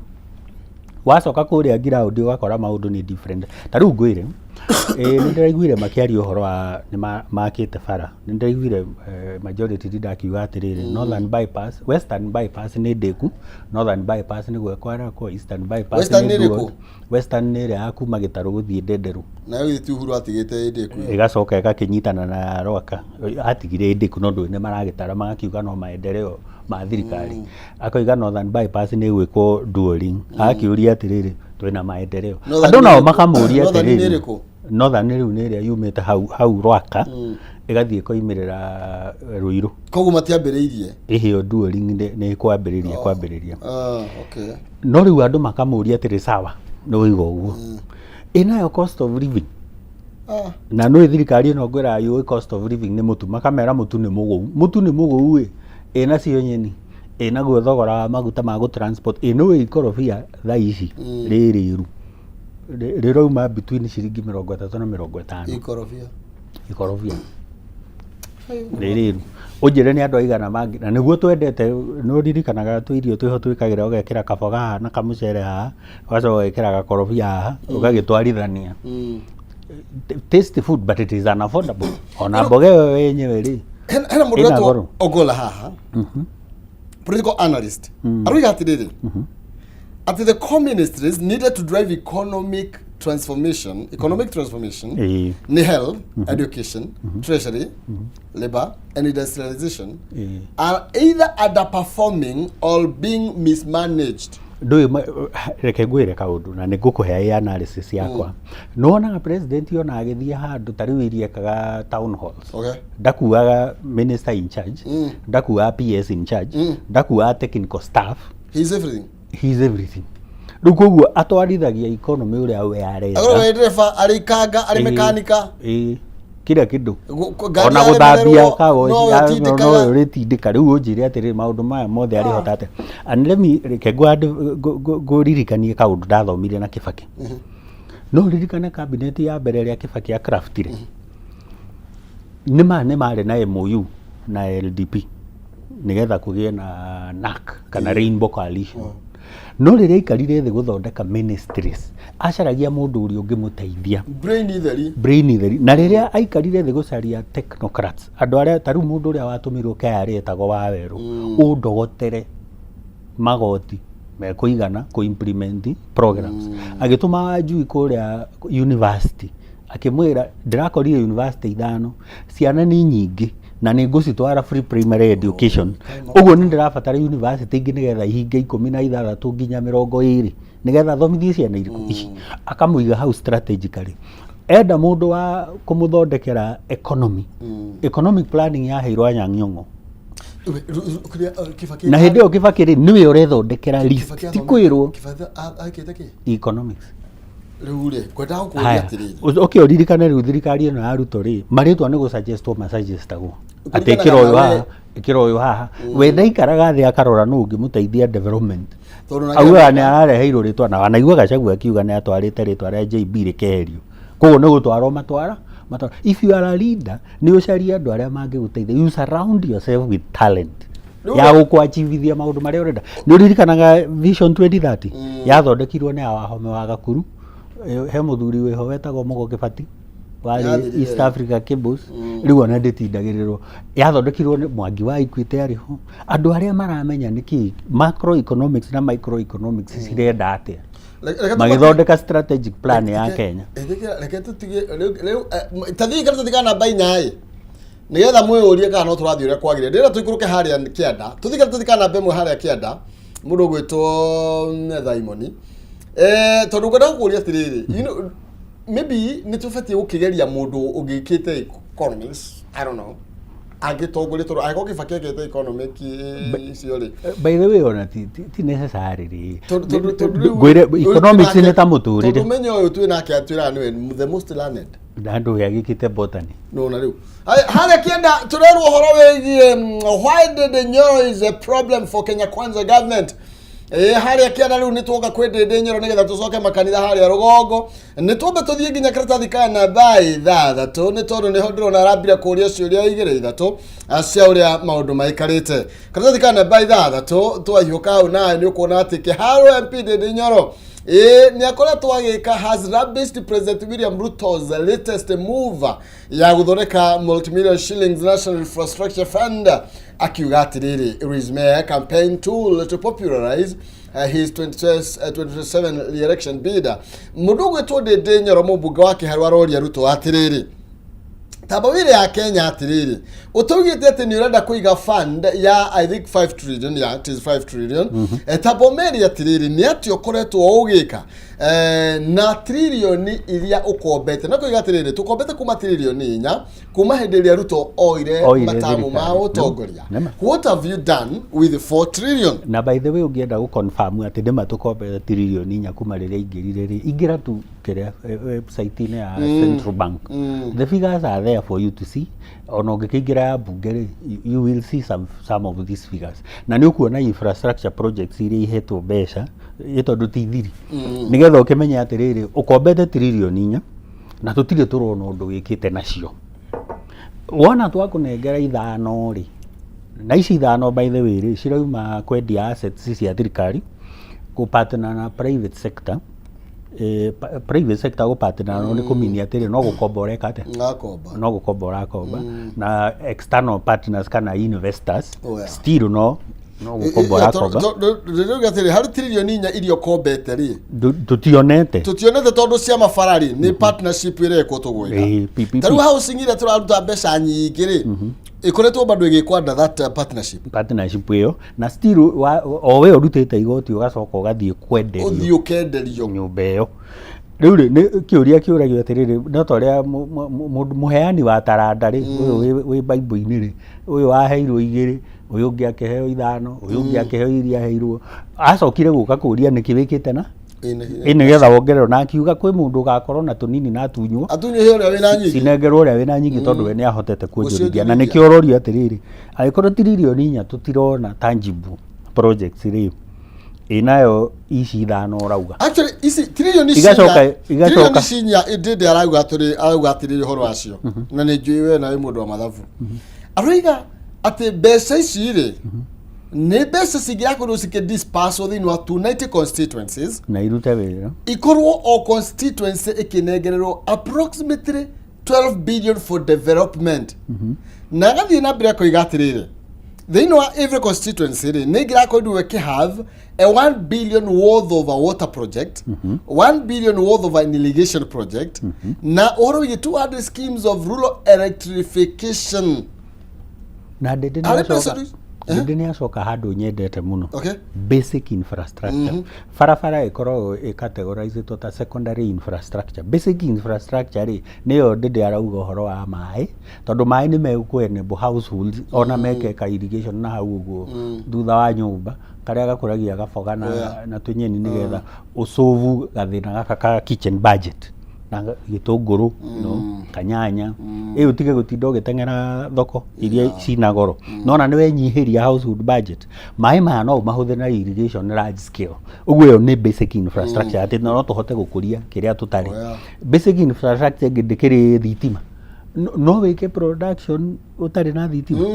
Wacoka kũrĩa ground ũgakora maũndũ nĩ different. Ta rĩu ngwĩre, nĩ ndĩraiguire makĩaria ũhoro wa nĩ makĩte bara. Nĩ ndĩraiguire majority leader akiuga atĩrĩrĩ, Northern Bypass, Western Bypass nĩ ndĩku, Northern Bypass nĩ gwekwarakwo, Eastern Bypass Western nĩ nĩ ĩrĩkũ? Western nĩ ĩrĩa ya kuma Gĩtarũ gũthiĩ Ndenderũ. Nayo githĩ ti Uhuru atigĩte ĩndĩ ĩkuo? Ĩgacoka ĩgakĩnyitana na Rwaka. Atigire ĩndĩku, no ndũĩ nĩ maragĩtara magakiuga no maendeleo ma thirikari. Akoiga Northern Bypass nĩ ĩgwĩkwo dualling. Agakĩũria atĩrĩrĩ, twĩna maendeleo? Northern Andũ nao nĩ ĩrĩkũ? makamũria Northern nĩ atĩrĩrĩ, ĩrĩkũ? Northern rĩu nĩ ĩrĩa yumĩte hau Rwaka ĩgathiĩ ĩkoimĩrĩra Ruiru. Koguo matiambĩrĩirie. Ĩhĩo dualling nĩ kwambĩrĩria kwambĩrĩria. Ah, okay. No rĩu andũ makamũria atĩrĩ, sawa, nĩ waiga ũguo, ĩnayo cost of living? Na nĩ thirikari ĩno ngwĩra yũĩ cost of living nĩ mũtu, makamera mũtu nĩ mũgũu, mũtu nĩ mũgũu ĩ, ĩnacio nyeni, ĩnaguo thogora wa maguta ma gũ transport, ĩ nĩũĩ ikorobia thaa ici rĩrĩru rĩrauma between ciringi 30 na 50. Ikorobia. Ikorobia rĩrĩru, ũnjĩre nĩ andũ aigana mangĩ na nĩguo twendete. Nĩ ũririkanaga twĩ irio twĩho twĩkagĩra, ũgekĩra kaboga haha na kamũcere haha, ũgacoka ũgekĩra gakorobia haha, ũgagĩtwarithania. Tasty food, but it is unaffordable. Ona mboga ĩyo yenyewe rĩ, Hena mũndũ ĩna wetwo goro. Ogola haha, political analyst, aroiga atĩrĩrĩ, atĩ the core ministries needed to drive economic transformation nĩ health, education, treasury, labor and industrialization are either underperforming or being mismanaged. Ndũĩ reke ngwĩre kaũndũ na nĩ ngũkũhe ĩ analysis yakwa. Nĩ wonaga president ona agĩthiĩ handũ ta rĩu iria ekaga town halls, ndakuaga minister in charge, ndakuaga PS in charge, ndakuaga technical staff. He is everything. He is everything. Rĩu koguo atwarithagia economy ũrĩa we arenda. Akorwo wĩ ndereba, arĩ ikanga, arĩ mekanika. Ĩĩ, kila kĩndũ. Ngari Ona gũthambia yaremererwo, kagoci nowe ũtindĩkaga. nowe ũrĩtindĩka. Rĩu ũnjĩre atĩrĩrĩ, maũndũ maya mothe arĩhota atĩa? And let me, reke ngũririkanie kaũndũ ndathomire na Kĩbakĩ. No ũririkane cabinet ya mbere ĩrĩa Kĩbakĩ acraftire, nĩ ma nĩ marĩ na MOU na LDP nĩgetha kũgĩe na NAC kana Rainbow Coalition. No rĩrĩa aikarire thĩ gũthondeka ministries, acaragia mũndũ ũrĩa ũngĩmũteithia. Brain theri. Brain theri. Na rĩrĩa aikarire thĩ gũcaria technocrats, andũ arĩa ta rĩu mũndũ ũrĩa watũmirwo KRA etagwo Wawerũ, ũndogotere magoti mekũigana kũ implement programs. Agĩtũma Wanjui kũrĩa university, akĩmwĩra ndĩrakorire university ithano, ciana nĩ nyingĩ na nĩ ngũcitwara free primary education, ũguo nĩ ndĩrabatara university ingĩ nĩgetha ihinge 16 nginya 20, nĩgetha thomithie ciana irĩkũ ici. Akamũiga hau strategically. Enda mũndũ wa kũmũthondekera economy, economic planning yaheirwo Anyang' Nyong'o. Kĩbakĩ. Na hĩndĩ ĩyo Kĩbakĩ rĩ, nĩwe ũrethondekera list, ti kwĩrwo. Kĩbakĩ akĩte kĩ? Economics. Rĩu rĩ, ngwendaga gũkũria Haya, atĩrĩrĩ. Ũke ũririkane rĩu thirikari ĩno ya Ruto rĩ, marĩtwa nĩ gũsuggestwo masuggestagwo atĩ Kũringana ĩkĩra ũyũ na haha, ĩkĩra ũyũ haha. We ndaikaraga thĩ akarora nũ ũngĩmũteithia development. Tondũ nake Augaga nĩ arareheirwo rĩtwa na wanaigua Gachagua akiuga nĩ atwarĩte rĩtwa rĩa JB rĩkeherio, koguo nĩ gũtwarwo matwara matwara. If you are a leader, nĩ ũcarie andũ arĩa mangĩgũteithia. You surround yourself with talent Rĩu ya gũkũachivithia maũndũ marĩa ũrenda. Nĩ ũririkanaga Vision 2030 yathondekirwo nĩ Wahome wa Gakuru? He mũthuri wĩho wetagwo Mũgo Kĩbati warĩ Yathirire. East Africa Cables. Rĩu ona ndĩtindagĩrĩrwo, yathondekirwo nĩ Mwangi wa Equity arĩ ho, andũ arĩa maramenya nĩkĩ macroeconomics na microeconomics cirenda atĩa, magĩthondeka strategic plan ya Kenya. Reke tũtige rĩu, tathiĩ karatathi ka namba 4 ĩ, nĩgetha mwĩyũrie kana no tũrathiĩ ũrĩa kwagĩrĩire. Ndĩrenda tũikũrũke harĩa kĩanda, tũthiĩ karatathi ka namba 1 harĩa kĩanda, mũndũ ũgwĩtwo Thaimoni, tondũ ngwenda gũkũria atĩrĩrĩ, maybe nĩ tũbatiĩ gũkĩgeria mũndũ ũgĩkĩte economics, I don't know, angĩtongoria, tondũ angĩkorwo Kĩbakĩ ekĩte economic icio rĩ. By the way, ona ti necessary rĩ. Tondũ rĩu Ngwĩre, ũyũ economics twĩ nĩ ta nake- mũtũrĩre. Tondũ menye ũyũ twĩ nake atwĩraga nĩwe the most learned. Na andũ agĩkĩte botany. Nona rĩu harĩa kĩenda tũrerwo ũhoro wĩgiĩ why Ndindi Nyoro is a problem for Kenya Kwanza government. Ĩ harĩa kĩanda rĩu nĩ tuoka kwĩ Ndindi Nyoro nĩgetha tũcoke makanitha harĩa rũgongo. Nĩ twambe tũthiĩ nginya karatathi ka namba 6, nĩ tondũ nĩho ndĩrona arambire kũria ciũria igĩrĩ ithatũ cia ũrĩa maũndũ maikarĩte. Karatathi ka namba 6, twahiũka hau nawe nĩ ũkuona atĩ Kĩharũ MP Ndindi Nyoro ĩ nĩ akoretwo agĩka has rubbished President William Ruto's latest move ya gũthondeka multimillion shillings National Infrastructure Fund, akiuga atĩrĩrĩ, it is mere campaign tool to popularize his 2027 re-election bid. Mũndũ ũgwĩtwo Ndindi Nyoro, mũmbunge wa Kĩharũ, aroria Ruto atĩrĩrĩ, tamba wĩre ya Kenya atĩrĩrĩ, ũtaugĩte atĩ nĩ ũrenda kũiga fund ya, I think, 5 trillion, yeah, it is 5 trillion. Tamba ũmerie atĩrĩrĩ, nĩ atĩ ũkoretwo ũgĩka na trilioni iria ũkombete, na kũiga atĩrĩrĩ, tũkombete kuma trilioni 4 kuma hĩndĩ ĩrĩa Ruto oire oire matamu ma thirikari. ũtongoria. Nĩma. What have you done with 4 trillion? Na by the way, ũngĩenda gũ confirm atĩ nĩma tũkombete trilioni 4 kuma rĩrĩa aingĩrire rĩ, ingĩra tu kĩrĩa website-inĩ ya central bank. The figures are there for you to see. Ona ũngĩkĩingĩra ya bunge rĩ, you will see some of these figures, na nĩ ũkuona infrastructure projects iria ihetwo mbeca ĩ, tondũ ti thiri, nĩgetha ũkĩmenye atĩrĩrĩ, ũkombete trilioni 4 na tũtirĩ tũrona ũndũ wĩkĩte nacio. Wona twakũnengera 5 rĩ, na ici 5, by the way rĩ, cirauma kwendia assets cia thirikari, kũpartner na private sector. Private sector gũpartner nao nĩ kũminia atĩrĩ, no gũkomba ũreka atĩa? Ngakomba. No gũkomba ũrakomba na external partners kana investors. Oh, yeah. Still no gũkomba ũrakomba. Rĩu atĩrĩ, harĩ trilioni 4 iria ũkombete rĩ, Tũtionete. Tũtionete, tondũ cia mabara rĩ, nĩ partnership ĩrekwo tũgwĩka. Ĩĩ, PPP. Ta rĩu housing iria tũraruta mbeca nyingĩ rĩ, Ĩkoretwo bado ĩgĩkwo under that partnership. Partnership ĩyo na still o we ũrutĩte igoti ũgacoka ũgathiĩ kwenderio. Ũthiĩ ũkenderio. Nyũmba ĩyo. Rĩu rĩ, nĩ kĩũria kĩũragio atĩrĩrĩ, no ta ũrĩa mũndũ mũheani wa taranda rĩ, ũyũ wĩ Bible-inĩ rĩ, ũyũ waheirwo igĩrĩ, ũyũ ũngĩ akĩheo ithano, ũyũ ũngĩ akĩheo iria aheirwo, acokire gũka kũria nĩkĩ wĩkĩte na ĩ nĩgetha wongererwo, na akiuga kwĩ mũndũ ũgakorwo na tũnini na atunywo. Atunywo he ũrĩa wĩna nyingĩ. Cinengerwo ũrĩa wĩna nyingĩ tondũ we nĩ ahotete kuonjorithia. Na nĩkĩo ũrorio atĩrĩrĩ, angĩkorwo 4 tiririoni tũtirona tangible projects rĩ, ĩ nayo ici ithano ũrauga? Actually ici tiririoni Igacoka- cinya igacoka- tiririoni cinya ndĩndĩ arauga atĩrĩ, arauga atĩrĩrĩ ũhoro wacio, na nĩ njũĩ we nawe mũndũ wa mathabu, aroiga atĩ mbeca ici rĩ nĩ mbeca cingĩrakorirwo cikĩdisperswo thĩinĩ wa 290 constituencies na irute wĩra, ikorwo o constituency ĩkĩnengererwo approximately 12 billion for development. Na agathiĩ na mbere akoiga atĩrĩrĩ, thĩinĩ wa every constituency rĩ nĩ ingĩrakorirwo ĩkĩhave a 1 billion worth of a water project, 1 billion worth of an irrigation project, na ũhoro wĩgiĩ 200 schemes of rural electrification. Na ndĩndĩ Harĩ mbeca nĩacoka ndĩndĩ nĩacoka handũ nyendete mũno. Basic infrastructure, barabara ĩkoragwo ĩcategorizĩtwo ta secondary infrastructure. Basic infrastructure rĩ, nĩyo ndĩndĩ arauga ũhoro wa maĩ, tondũ maĩ nĩ megũ enable households ona meke ka irrigation na hau ũguo thutha wa nyũmba karĩa gakũragia gaboga na, na tũnyeni, nĩgetha ũcovu gathĩna gaka ka kitchen budget na gĩtũngũrũ no kanyanya ĩ ũtige gũtinda ũgĩteng'era thoko iria cina goro. Nona nĩ wenyihĩria household budget. Maĩ maya no ũmahũthĩre na irrigation large scale. Ũguo ĩyo nĩ basic infrastructure, atĩ no tũhote gũkũria kĩrĩa tũtarĩ. Basic infrastructure ĩngĩ ndĩkĩrĩ thitima. No wĩke production ũtarĩ na thitima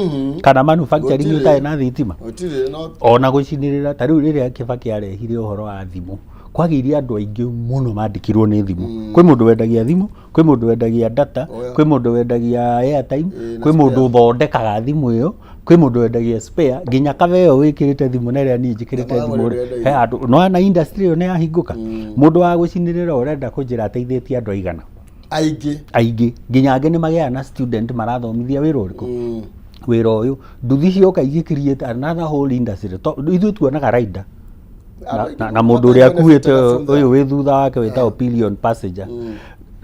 kana manufacturing Gũtirĩ. ũtarĩ na thitima? Gũtirĩ no. Ona gũcinĩrĩra, ta rĩu rĩrĩa Kibaki arehire ũhoro wa thimũ, kwagĩire andũ aingĩ mũno mandĩkirwo nĩ thimũ. Kwĩ mũndũ wendagia thimũ, kwĩ mũndũ wendagia data, kwĩ mũndũ wendagia airtime, Ĩ, na kwĩ mũndũ spare. ũthondekaga thimũ ĩyo, kwĩ mũndũ wendagia spare, nginya kaba ĩyo wĩkĩrĩte thimũ na ĩrĩa niĩ njĩkĩrĩte Na thimũ mũndũ rĩ, wendagia. he andũ nona industry ĩyo nĩ yahingũka. Mũndũ wa gũcinĩrĩra ũrenda kũnjĩra ateithĩtie andũ aigana? Aingĩ. Aingĩ. Nginya angĩ nĩ magĩaga na student marathomithia wĩra ũrĩkũ, wĩra ũyũ. Nduthi cioka igĩ create another whole industry. Ithuĩ tuonaga rider na mũndũ ũrĩa akuĩte ũyũ wĩ thutha wake wĩtagwo pillion passenger,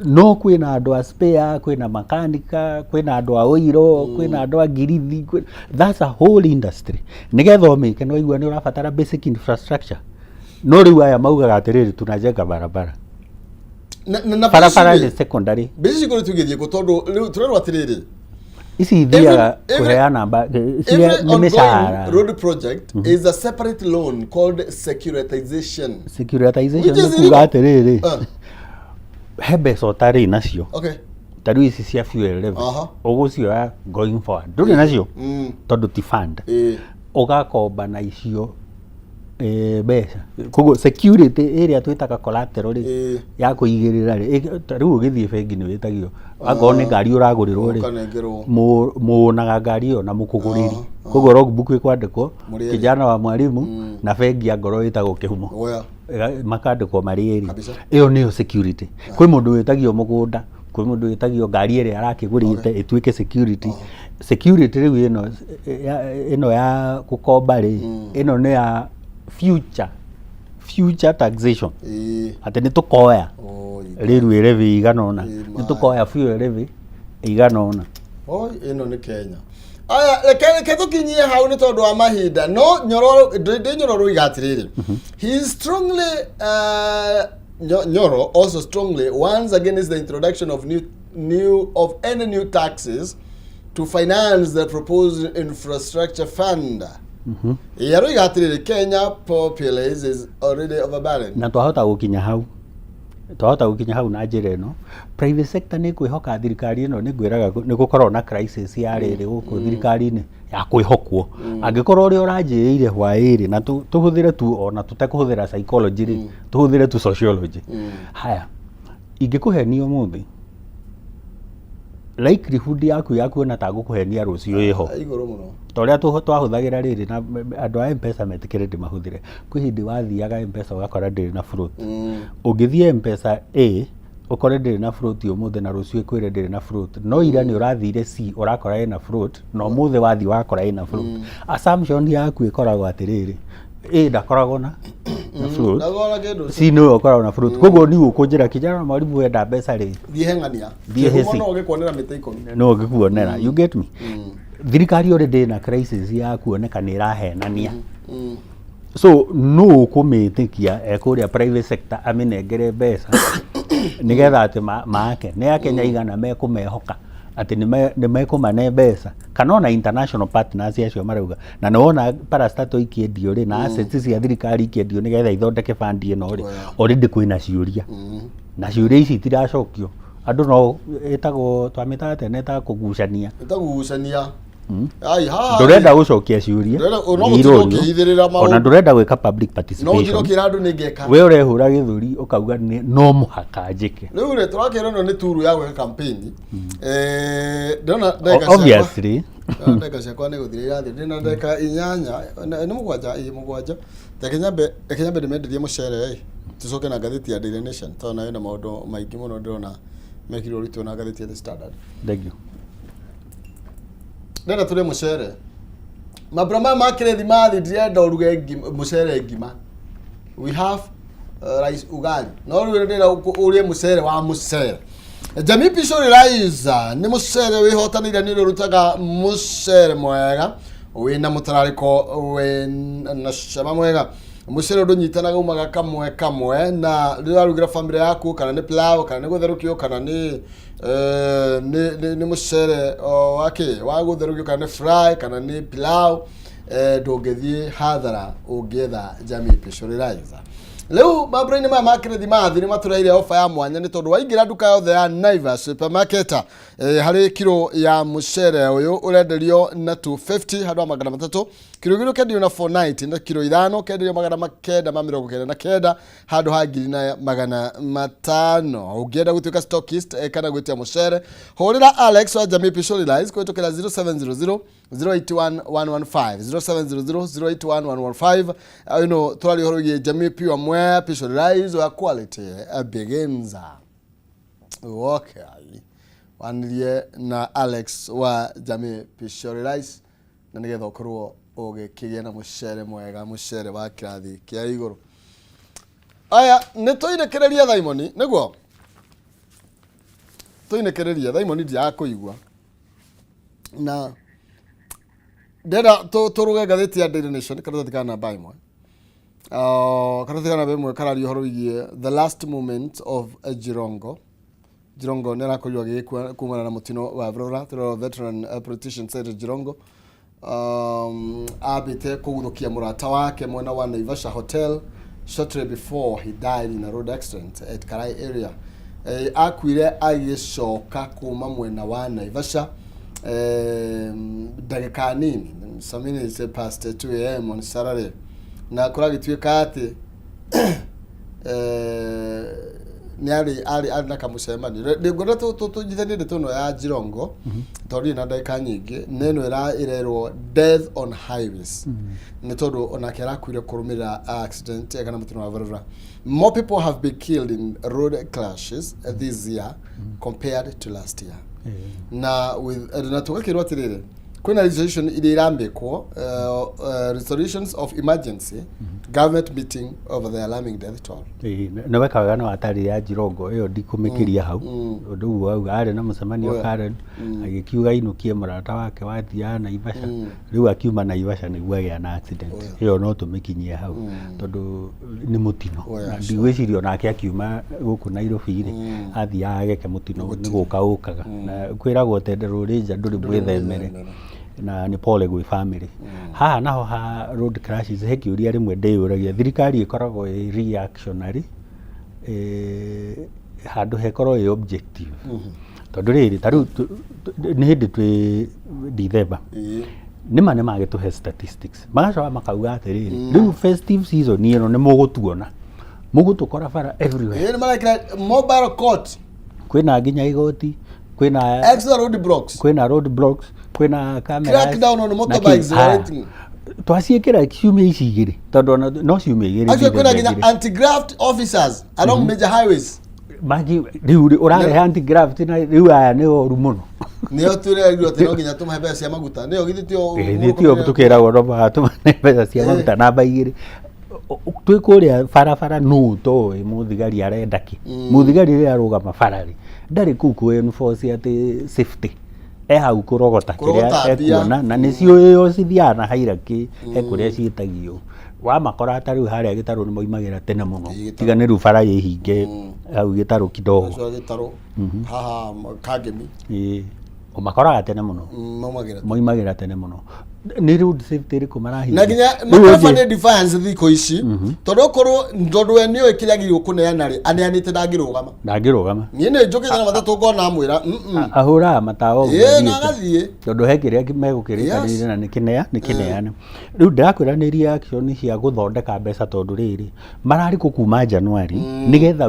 no kwĩna andũ a spare, kwĩna makanika, kwĩna andũ a ũiro, kwĩna andũ a ngirithi. That's a whole industry. Nĩgetha ũmĩke no igua nĩ ũrabatara basic infrastructure. No rĩu aya maugaga atĩrĩrĩ, tunajenga barabara. Na Barabara nĩ secondary. Mbeca ici koretwo igĩthiĩ kũ? Tondũ rĩu tũrerwo atĩrĩrĩ, Ici ithiaga kũheana every nĩ mĩcara. Ongoing road project is a separate loan called securitization. Securitization Which is nĩ kuga illegal. atĩrĩrĩ, he mbeca ũtarĩ nacio, ta rĩu ici cia fuel levy, ũgũcioya going forward, ndũrĩ nacio tondũ ti fund, ũgakomba na icio mbeca. Koguo security ĩrĩa twĩtaga collateral rĩ, ya kũigĩrĩra rĩ, ta rĩu ũgĩthiĩ bengi nĩ wĩtagio, akorwo nĩ ngari ũragũrĩrwo rĩ, Ũkanengerwo. Mũũnaga ngari ĩyo na mũkũgũrĩri. Koguo logbook ĩkwandĩkwo Mũrĩ erĩ. Kijana wa mwalimu na bengi angorwo ĩtagwo Kĩhumo. Makandĩkwo marĩ erĩ. Ĩyo nĩyo security. Kwĩ mũndũ wĩtagio mũgũnda, kwĩ mũndũ wĩtagio ngari ĩrĩa arakĩgũrĩte ĩtuĩke security. Security rĩu ĩno ĩno ya gũkomba rĩ, ĩno nĩ ya future taxation, atĩ nĩ tũkoya rĩu levy igana ũna, nĩ tũkoya fuel levy igana ũna. Oi, ĩno nĩ Kenya. Aya, reke tũkinyie hau nĩ tondũ wa mahinda. No Nyoro, ndĩ Nyoro rũiga atĩrĩrĩ, he strongly Nyoro also strongly warns against the introduction of new new of any new taxes to finance the proposed infrastructure fund. Yaroiga atĩrĩrĩ, Kenya populace is already overburdened. Na twahota gũkinya hau, twahota gũkinya hau na njĩra ĩno, private sector nĩ kwĩhoka thirikari ĩno. Nĩ ngwĩraga nĩ gũkorwo na crisis ya rĩrĩ gũkũ thirikari-inĩ ya kwĩhokwo. Angĩkorwo ũrĩa ũranjĩrĩire hwaĩ-rĩ na tũhũthĩre tu, ona tũtekũhũthĩra psychology rĩ, tũhũthĩre tu sociology. Haya, ingĩkũhenia ũmũthĩ, likelihood yaku ya kuona ta ngũkũhenia rũciũ ĩho. Igũrũ mũno. Ta ũrĩa twahũthagĩra rĩrĩ na andũ a Mpesa metĩkĩre ndĩmahũthĩre, kwĩ hĩndĩ wathiaga Mpesa ũgakora ndĩrĩ na float. Ũngĩthiĩ Mpesa A Ũkore ndĩrĩ na float ũmũthĩ na rũciũ ĩkwĩre ndĩrĩ na float, no ira nĩ ũrathire C ũrakora ĩna float na ũmũthĩ wathiĩ wakora ĩna float. Assumption yaku ĩkoragwo atĩrĩrĩ, A ndakoragwo na float, Ndakoragwo na kĩndũ. C nĩwe ũkoragwo na float, koguo niĩ ũkũnjĩra kijana mwarimu wenda mbeca rĩ, Thiĩ he ng'ania. Thiĩ he Kĩhumo C. no ũgĩkuonera mĩtĩ 10. No ngĩkuonera, you get me? Thirikari already ĩna crisis ya kuoneka nĩ ĩrahenania, so nũ ũkũmĩtĩkia ekũrĩa private sector amĩnengere mbeca nĩgetha atĩ make nĩ akenya igana mekũmehoka atĩ nĩ mekũmane mbeca, kana ona international partners acio marauga na nĩ wona parastatal ikĩendio rĩ, na assets cia thirikari ikĩendio nĩgetha ithondeke fund ĩno rĩ, already kwĩna ciũria na ciũria ici itiracokio. Andũ no ĩtagwo twamĩtaga tene ta kũgucania. Ĩtagũgucania. Ai, haha Ndũrenda gũcokia ciũria. No nĩ gũtinda irorio. ũkĩhithĩrĩra maũndũ. Ona ndũrenda gwĩka public No ũtinde participation. ũkĩra andũ nĩ ngeka. We ũrehũra gĩthũri ũkauga no mũhaka njĩke. Rĩu rĩ, tũrakĩrwo ĩno nĩ turu ya gwĩka campaign. Ndĩrona ndagĩka ciakwa. Obviously. Ndĩrona ndagĩka ciakwa nĩ gũthira irathira. Ndĩna ndagĩka 8, nĩ 7, ĩ 7. Reke nyambe ndĩmenderie mũcere ĩ. Tũcoke na ngathĩti ya Daily Nation tondũ nayo ĩna maũndũ maingĩ mũno ndĩrona mekirwo ũritũ na ngathĩti ya The Standard. Thank you. Ndĩrenda tũrĩe mũcere. Mambura maya ma kĩrĩthimathi ndirenda ũruge mũcere ngima. We have rice ugali. No rĩu ndĩrenda ũrĩe mũcere wa mũcere. Jamii Pishori Rice nĩ mũcere wĩhotanĩire, nĩ ũrĩa ũrutaga mũcere mwega wĩna mũtararĩko wĩna cama mwega. Mũcere ndũnyitanaga, umaga kamwe kamwe, na rĩrĩa ũrarugĩra famĩlĩ yaku, kana nĩ pilau, kana nĩ gũtherũkio, kana nĩ mũcere wa kĩ wa gũtherũkio, kana nĩ fry, kana nĩ pilau, ndũngĩthiĩ hathara ũngĩetha Jamii Pishori Rice. Rĩu mambura-inĩ maya ma kĩrĩthimathi nĩ matũreheire ofa ya mwanya, nĩ tondũ waingĩra nduka yothe ya Naivas Supermarket, harĩ kiro ya mũcere ũyũ ũrenderio na 250 handũ ha 300, kiro 2 kendio na 490, na kiro 5 kenderio 999 handũ ha 1500. Ũngĩenda gũtuĩka stockist, kana gwĩtia mũcere, hũrĩra Alex wa Jamii Pishori Rice kũhĩtũkĩra 0700 081 115, 0700 081 115. Ĩno tũraria ũhoro wĩgiĩ Jamii Pure Mwea Pishori Rice, where quality begins. Okay, wanirie na Alex wa Jamii Pishori Rice na nĩgetha ũkorwo ũgĩkĩgĩa na mũcere mwega, mũcere wa kĩrathi kĩa igũrũ. Aya, nĩ tũinĩkĩrĩria Thaimoni, nĩguo tũinĩkĩrĩrie Thaimoni, ndirakũigua na ndĩrenda tũrũge ngathĩti ya Daily Nation karatathi ka namba 1. Karatathi ka namba 1 kararia ũhoro wĩgiĩ the last moment of Jirongo. Jirongo nĩ arakorirwo agĩgĩkua kumana na mũtino wa barabara. Tũrona veteran politician Cyrus Jirongo ambĩte kũguthũkia mũrata wake mwena wa Naivasha Hotel shortly before he died in a road accident at Karai area. Akuire agĩcoka kuma mwena wa Naivasha ndagĩka nini, some minutes past 2 a.m. on Saturday, na kũragĩtuĩka atĩ nĩ arĩ na kamũcemanio. Ngwenda tũnyitithanie ndeto ĩno ya Jirongo tondũ ndirĩ na ndagĩka nyingĩ, na ĩno ĩrerwo death on highways, nĩ tondũ onake arakuire kũrũmĩrĩra accident kana mũtino wa barabara. More people have been killed in road clashes this year compared to last year, na with na tũgakĩrwo atĩrĩrĩ, kwĩna resolution iria iramĩkwo, resolutions of emergency government meeting over the alarming death toll. Ĩĩ, nĩ weka wega, no watarĩria Jirongo ĩyo ndikũmĩkĩria hau. Ũndũ ũguo wauga arĩ na mũcemanio Karen, agĩkiuga ainũkie mũrata wake wathiaga Naivasha, rĩu akiuma Naivasha nĩguo agĩa na accident ĩyo. No tũmĩkinyie hau tondũ nĩ mũtino. Na ndigwĩciria onake akiuma gũkũ Nairobi rĩ, athiaga ageke mũtino, nĩ gũka ũkaga na kwĩragwo tende rũrĩ nja ndũrĩ mwĩthemere, na nĩ pole gwĩ family. Haha naho ha road crashes, he kĩũria rĩmwe ndĩyũragia, thirikari ĩkoragwo ĩ reactionary, handũ hekorwo ĩ objective, tondũ rĩrĩ, ta rĩu nĩ hĩndĩ twĩ December, nĩma nĩ magĩtũhe statistics, magacoka makauga atĩrĩrĩ, rĩu festive season ĩno nĩ mũgũtuona, mũgũtũkora bara everywhere. Ĩĩ, nĩ marekĩra mobile court. Kwĩna nginya igoti, kwĩna extra road blocks, kwĩna road blocks, kwĩna cameras. Crack down on na motorbikes. kĩ. Haya. Rating. Twaciĩkĩra ciumia ici 2 tondũ ona no ciumia 2. Actually, kwĩna nginya anti-graft officers along major highways. Magi rĩu rĩ, ũrarehe anti gravity na rĩu aya nĩ oru mũno. Nĩo twĩrerirwo atĩ no nginya tũmahe mbeca cia maguta, nĩo githĩ tio? Githĩ tio tũkĩragwo no mũhaka tũmane mbeca cia maguta? Namba igĩrĩ, twĩ kũrĩa barabara, nũ ũtoĩ mũthigari arenda kĩ? Mũthigari rĩrĩa arũgama bara rĩ, ndarĩ kũu kũ enforce atĩ safety, e hau kũrogota kĩrĩa Kũrogota mbia. ekuona, na nĩcio cithiaga na hierarchy, he kũrĩa ciĩtagio. Wamakora ta rĩu harĩa gĩtarũ nĩ moimagĩra tene mũno. Ĩĩ, gĩtarũ. Tiga nĩ rĩu bara ĩhinge hau gĩtarũ kidogo. Acio a gĩtarũ haha Kangemi. Ĩĩ, ũmakoraga tene mũno. Maumagĩra. Moimagĩra tene mũno. Nĩ road safety ĩrĩkũ marahingia? Na nginya Rĩu matereba ũnjĩ- nĩ defiance thikũ ici, tondũ okorwo tondũ we nĩoĩ kĩrĩa agĩrĩirwo kũneana rĩ, aneanĩte, ndangĩrũgama. Ndangĩrũgama. Niĩ nĩ njũkĩte na matatũ ngona amwĩra. Ahũraga matawa ũguo Ĩĩ, na athiĩte. agathiĩ. Tondũ he kĩrĩa megũkĩrĩkanĩire na nĩ kĩnea nĩ kĩneane. Rĩu ndĩrakwĩra nĩ reaction cia gũthondeka mbeca, tondũ rĩrĩ mararĩ kũ kuma January nĩgetha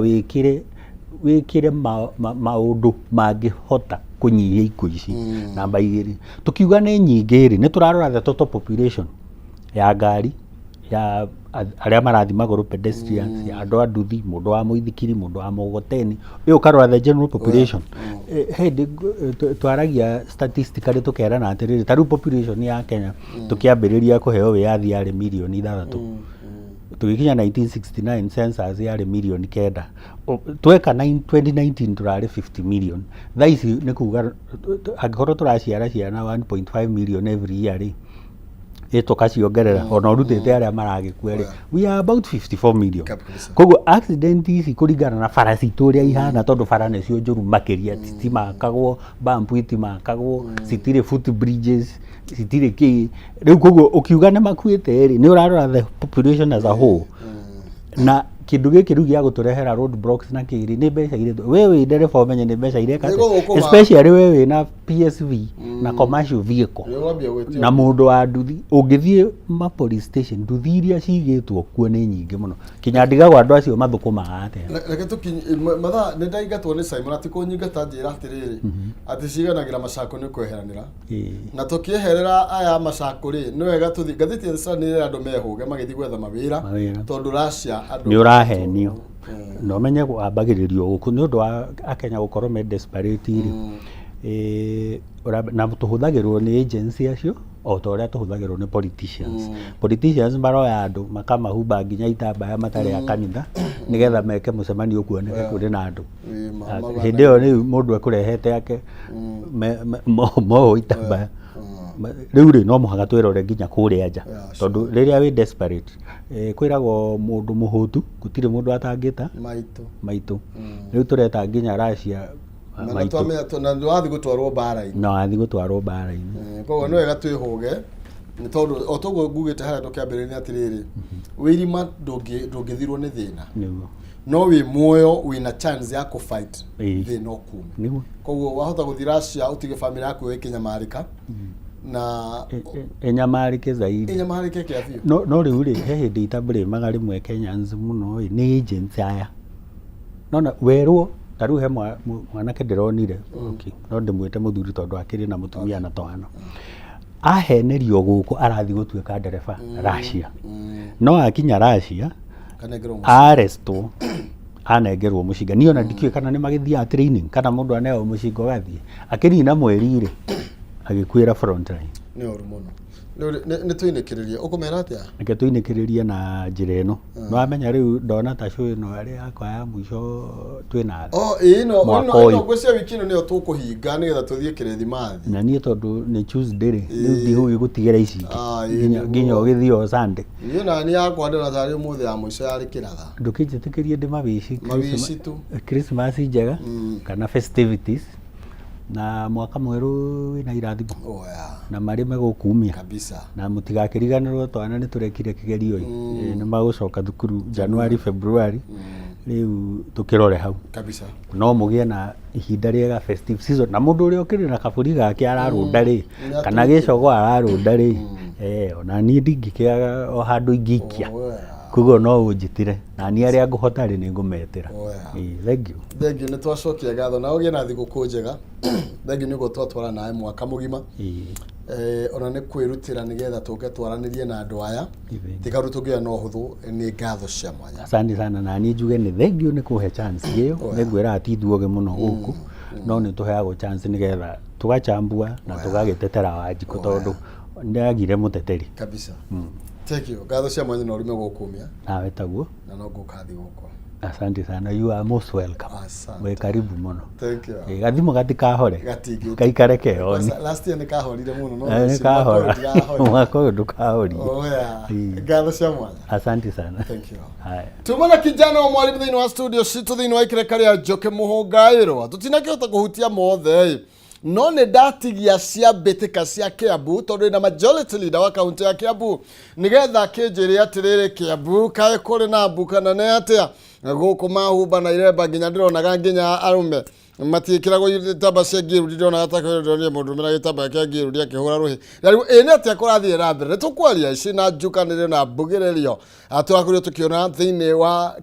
wĩkĩre maũndũ mangĩhota kũnyihia ikuũ ici. Namba igĩrĩ, tũkiuga nĩ nyingĩ rĩ, nĩ tũrarora the total population ya ngari, ya arĩa marathiĩ magũrũ, pedestrians, ya andũ a nduthi, mũndũ wa mũithikiri, mũndũ wa mũgogoteni, ĩyo ũkarora the general population. Hĩndĩ twaragia statistically tũkerana atĩrĩrĩ, ta rĩu population ya Kenya tũkĩambĩrĩria kũheo wĩyathi yarĩ mirioni 6, tũgĩkinya 1969 census yarĩ mirioni 9. Tweka 2019 tũrarĩ 50 million. Thaa ici nĩ kuga angĩkorwo tũraciara ciana 1.5 million every year rĩ, ĩ tũkaciongerera ona ũrutĩte arĩa maragĩkua rĩ, we are about 54 million. Kabisa. Koguo accident ici kũringana na bara citũ ũrĩa ihana, tondũ bara nĩcio njũru makĩria, citimakagwo, bump itimakagwo, citirĩ foot bridges, citirĩ kĩ. Rĩu koguo ũkiuga nĩ makuĩte rĩ, nĩ ũrarora the population as a whole. Na kĩndũ gĩkĩ rĩu gĩa gũtũrehera road blocks na kĩrĩ nĩ mbeca irĩ, we wĩ ndereba ũmenye nĩ mbeca ireka atĩa. Nĩgũthũkũma. Especially we wĩna PSV na commercial vehicle Nĩũkwambia gwĩtio. Na mũndũ wa nduthi, ũngĩthiĩ ma police station, nduthi iria cigĩtwo kuo nĩ nyingĩ mũno, kinya ndigagwo andũ acio mathũkũmaga atĩa. Reke tũkinye mathaa nĩ ndaingatwo nĩ Simon, atĩ kũnyingata njĩra atĩrĩrĩ, atĩ ciganagĩra macako nĩ kweheranĩra. Na tũkĩeherera aya macako rĩ, nĩ wega tũthiĩ ngathĩti ya The Sun nĩ ĩrera andũ mehũge magĩthiĩ gwetha mawĩra. Mawĩra. Tondũ Russia andũ Nĩ ũrahenio na ũmenye wambagĩrĩrio gũkũ nĩ ũndũ wa Akenya gũkorwo me desperate rĩ. Na tũhũthagĩrwo nĩ agency acio o ta ũrĩa tũhũthagĩrwo nĩ politicians. Politicians maroya andũ makamahumba nginya itambaya matarĩ a kanitha nĩgetha meke mũcemanio kuoneke kũrĩ na andũ. Ĩĩ, Hĩndĩ ĩyo rĩu mũndũ ekũrehete ake moho itambaya. Rĩu rĩ, no mũhaka twĩrore nginya kũrĩa nja, tondũ rĩrĩa wĩ desperate, kwĩragwo mũndũ mũhũtu gũtirĩ mũndũ atangĩta maitũ. Maitũ. Rĩu tũreta nginya Russia Na maitũ. Na nĩwathiĩ gũtwarwo mbara-inĩ. Na wathiĩ gũtwarwo mbara-inĩ. Koguo nĩ wega twĩhũge, nĩ tondũ o toguo ngugĩte harĩa tũkĩambĩrĩria atĩrĩrĩ, wĩ irima ndũngĩthirwo nĩ thĩna, no wĩ muoyo wĩna chance ya kũ fight thĩna ũkume. Koguo wahota gũthiĩ Russia ũtige famĩlĩ yaku ĩkĩnyamarĩka na Ĩnyamarĩke zaidi. Ĩnyamarĩke kĩa biũ. No rĩu rĩ, he hĩndĩ itamblĩmaga rĩmwe Kenyans mũno ĩ, nĩ agents aya nona werwo ta rĩu he mwanake ndĩronire, okay, no ndĩmwĩte mũthuri tondũ akĩrĩ na mũtumia na twana, ahenerio gũkũ arathiĩ gũtuĩka ndereba Russia, no akinya Russia Kanengerwo mũciĩ. Arestwo, anengerwo mũcinga. Niĩ ona ndikĩũĩ kana nĩ magĩthiaga training kana mũndũ aneo mũcinga ũgathiĩ. Akĩnina mweri rĩ, agĩkuĩra front line. Nĩ ũru mũno. Rĩu nĩ tũinĩkĩrĩrie, ũkũmera atĩa? Reke tũinĩkĩrĩrie na njĩra ĩno. Nĩ wamenya rĩu ndona ta show ĩno arĩ yakwa ya mũico twĩna O ĩĩ, no mwaka ĩno ũyũ. Ĩno ngwĩciria wiki ĩno nĩyo tũkũhinga nĩgetha tũthiĩ kĩrĩthimathi. Na niĩ tondũ nĩ Tuesday rĩ, rĩu ndigũgĩgũtigĩra ici ingĩ Ah, ĩĩ, nginya nĩguo. nginya ũgĩthiĩ o Sunday. Niĩ na niĩ yakwa ndĩrona tarĩ ũmũthĩ ya mũico yarĩ kĩratha. Ndũkĩnjĩtĩkĩrie ndĩmawici Mawici tu. Christmas njega kana festivities na mwaka mwerũ wĩna irathimo Oh, yeah. na marĩ megũkumia Kabisa. Na mũtigakĩriganĩrwo twana nĩ tũrekire kĩgerio ĩ. Nĩ magũcoka thukuru January, February, rĩu tũkĩrore hau. Kabisa. No mũgĩe na ihinda rĩega, festive season, na mũndũ ũrĩa ũkĩrĩ na kabũri gake ararũnda rĩ, Nĩ kana atũrĩte. gĩcogo ararũnda rĩ, ona niĩ ndingĩkĩaga o handũ ingĩikia. Oh, yeah. Koguo no ũnjĩtĩre na niĩ arĩa ngũhota rĩ nĩ ngũmetĩra. Oh, yeah. Ĩĩ, thank you. Thengiũ, nĩ twacokia ngatho na ũgĩe na thigũkũ njega. Thengiũ nĩ ũguo twatwara nawe mwaka mũgima. Ona nĩ kwĩrutĩra nĩgetha tũke twaranĩrie na andũ aya. Thank Ti kaũndũ tũngĩoya na ũhũthũ, nĩ ngatho cia mwanya. Asante sana, na niĩ njuge nĩ thank you nĩ kũhe chance ĩyo. Oh, yeah. Nĩ ngwĩraga ti ithuothe mũno gũkũ, no nĩ tũheagwo chance nĩgetha tũgachambua na tũgagĩtetera Wanjikũ, tondũ nĩagire mũteteri. Kabisa. Thank you, ngatho cia mwanya na ũrime gũkumia. Nawe taguo. Na no ngũka thigũkũ. Asante sana, you are most welcome. Asante. Wĩ karibu mũno. Thank you. Ĩ, gathimũ gatikahore. Gatingĩ. Gaikare keoni. Kwanza, last year nĩ kahorire mũno, no Nĩ ici mwaka ũyũ kahora. ndirahoria. Mwaka ũyũ ndũkahorie. Oh, yeah. Ĩ. Ngatho cia mwanya. Asante sana. Thank you. Haya. Tuma na kijana wa mwarimu thĩinĩ wa studio citũ thĩinĩ wa ikĩreka rĩa Njoke Mũhũngaĩrwa. Tũtinakĩhota kũhutia mothe, no nĩ ndatigia cia mbĩtĩka cia Kiambu, tondũ ina majority leader wa kaunti ya Kiambu, nĩgetha kĩnjĩre atĩrĩrĩ, Kiambu kaĩ kũrĩ na mbu kana nĩ atĩa gũkũ mahumba na iremba, nginya ndĩronaga nginya arũme matiĩkĩragwo gĩtambaya cia ngirudi, ndĩronaga ta ndĩronire mũndũ ũmwe na gĩtambaya kĩa ngirudi akĩhũra rũhĩ. Na rĩu ĩ nĩ atĩa kũrathiĩ na mbere? Nĩ tũkwaria ici na njukanĩrĩrio na mbugĩrĩrio tũrakorirwo tũkĩona thĩinĩ wa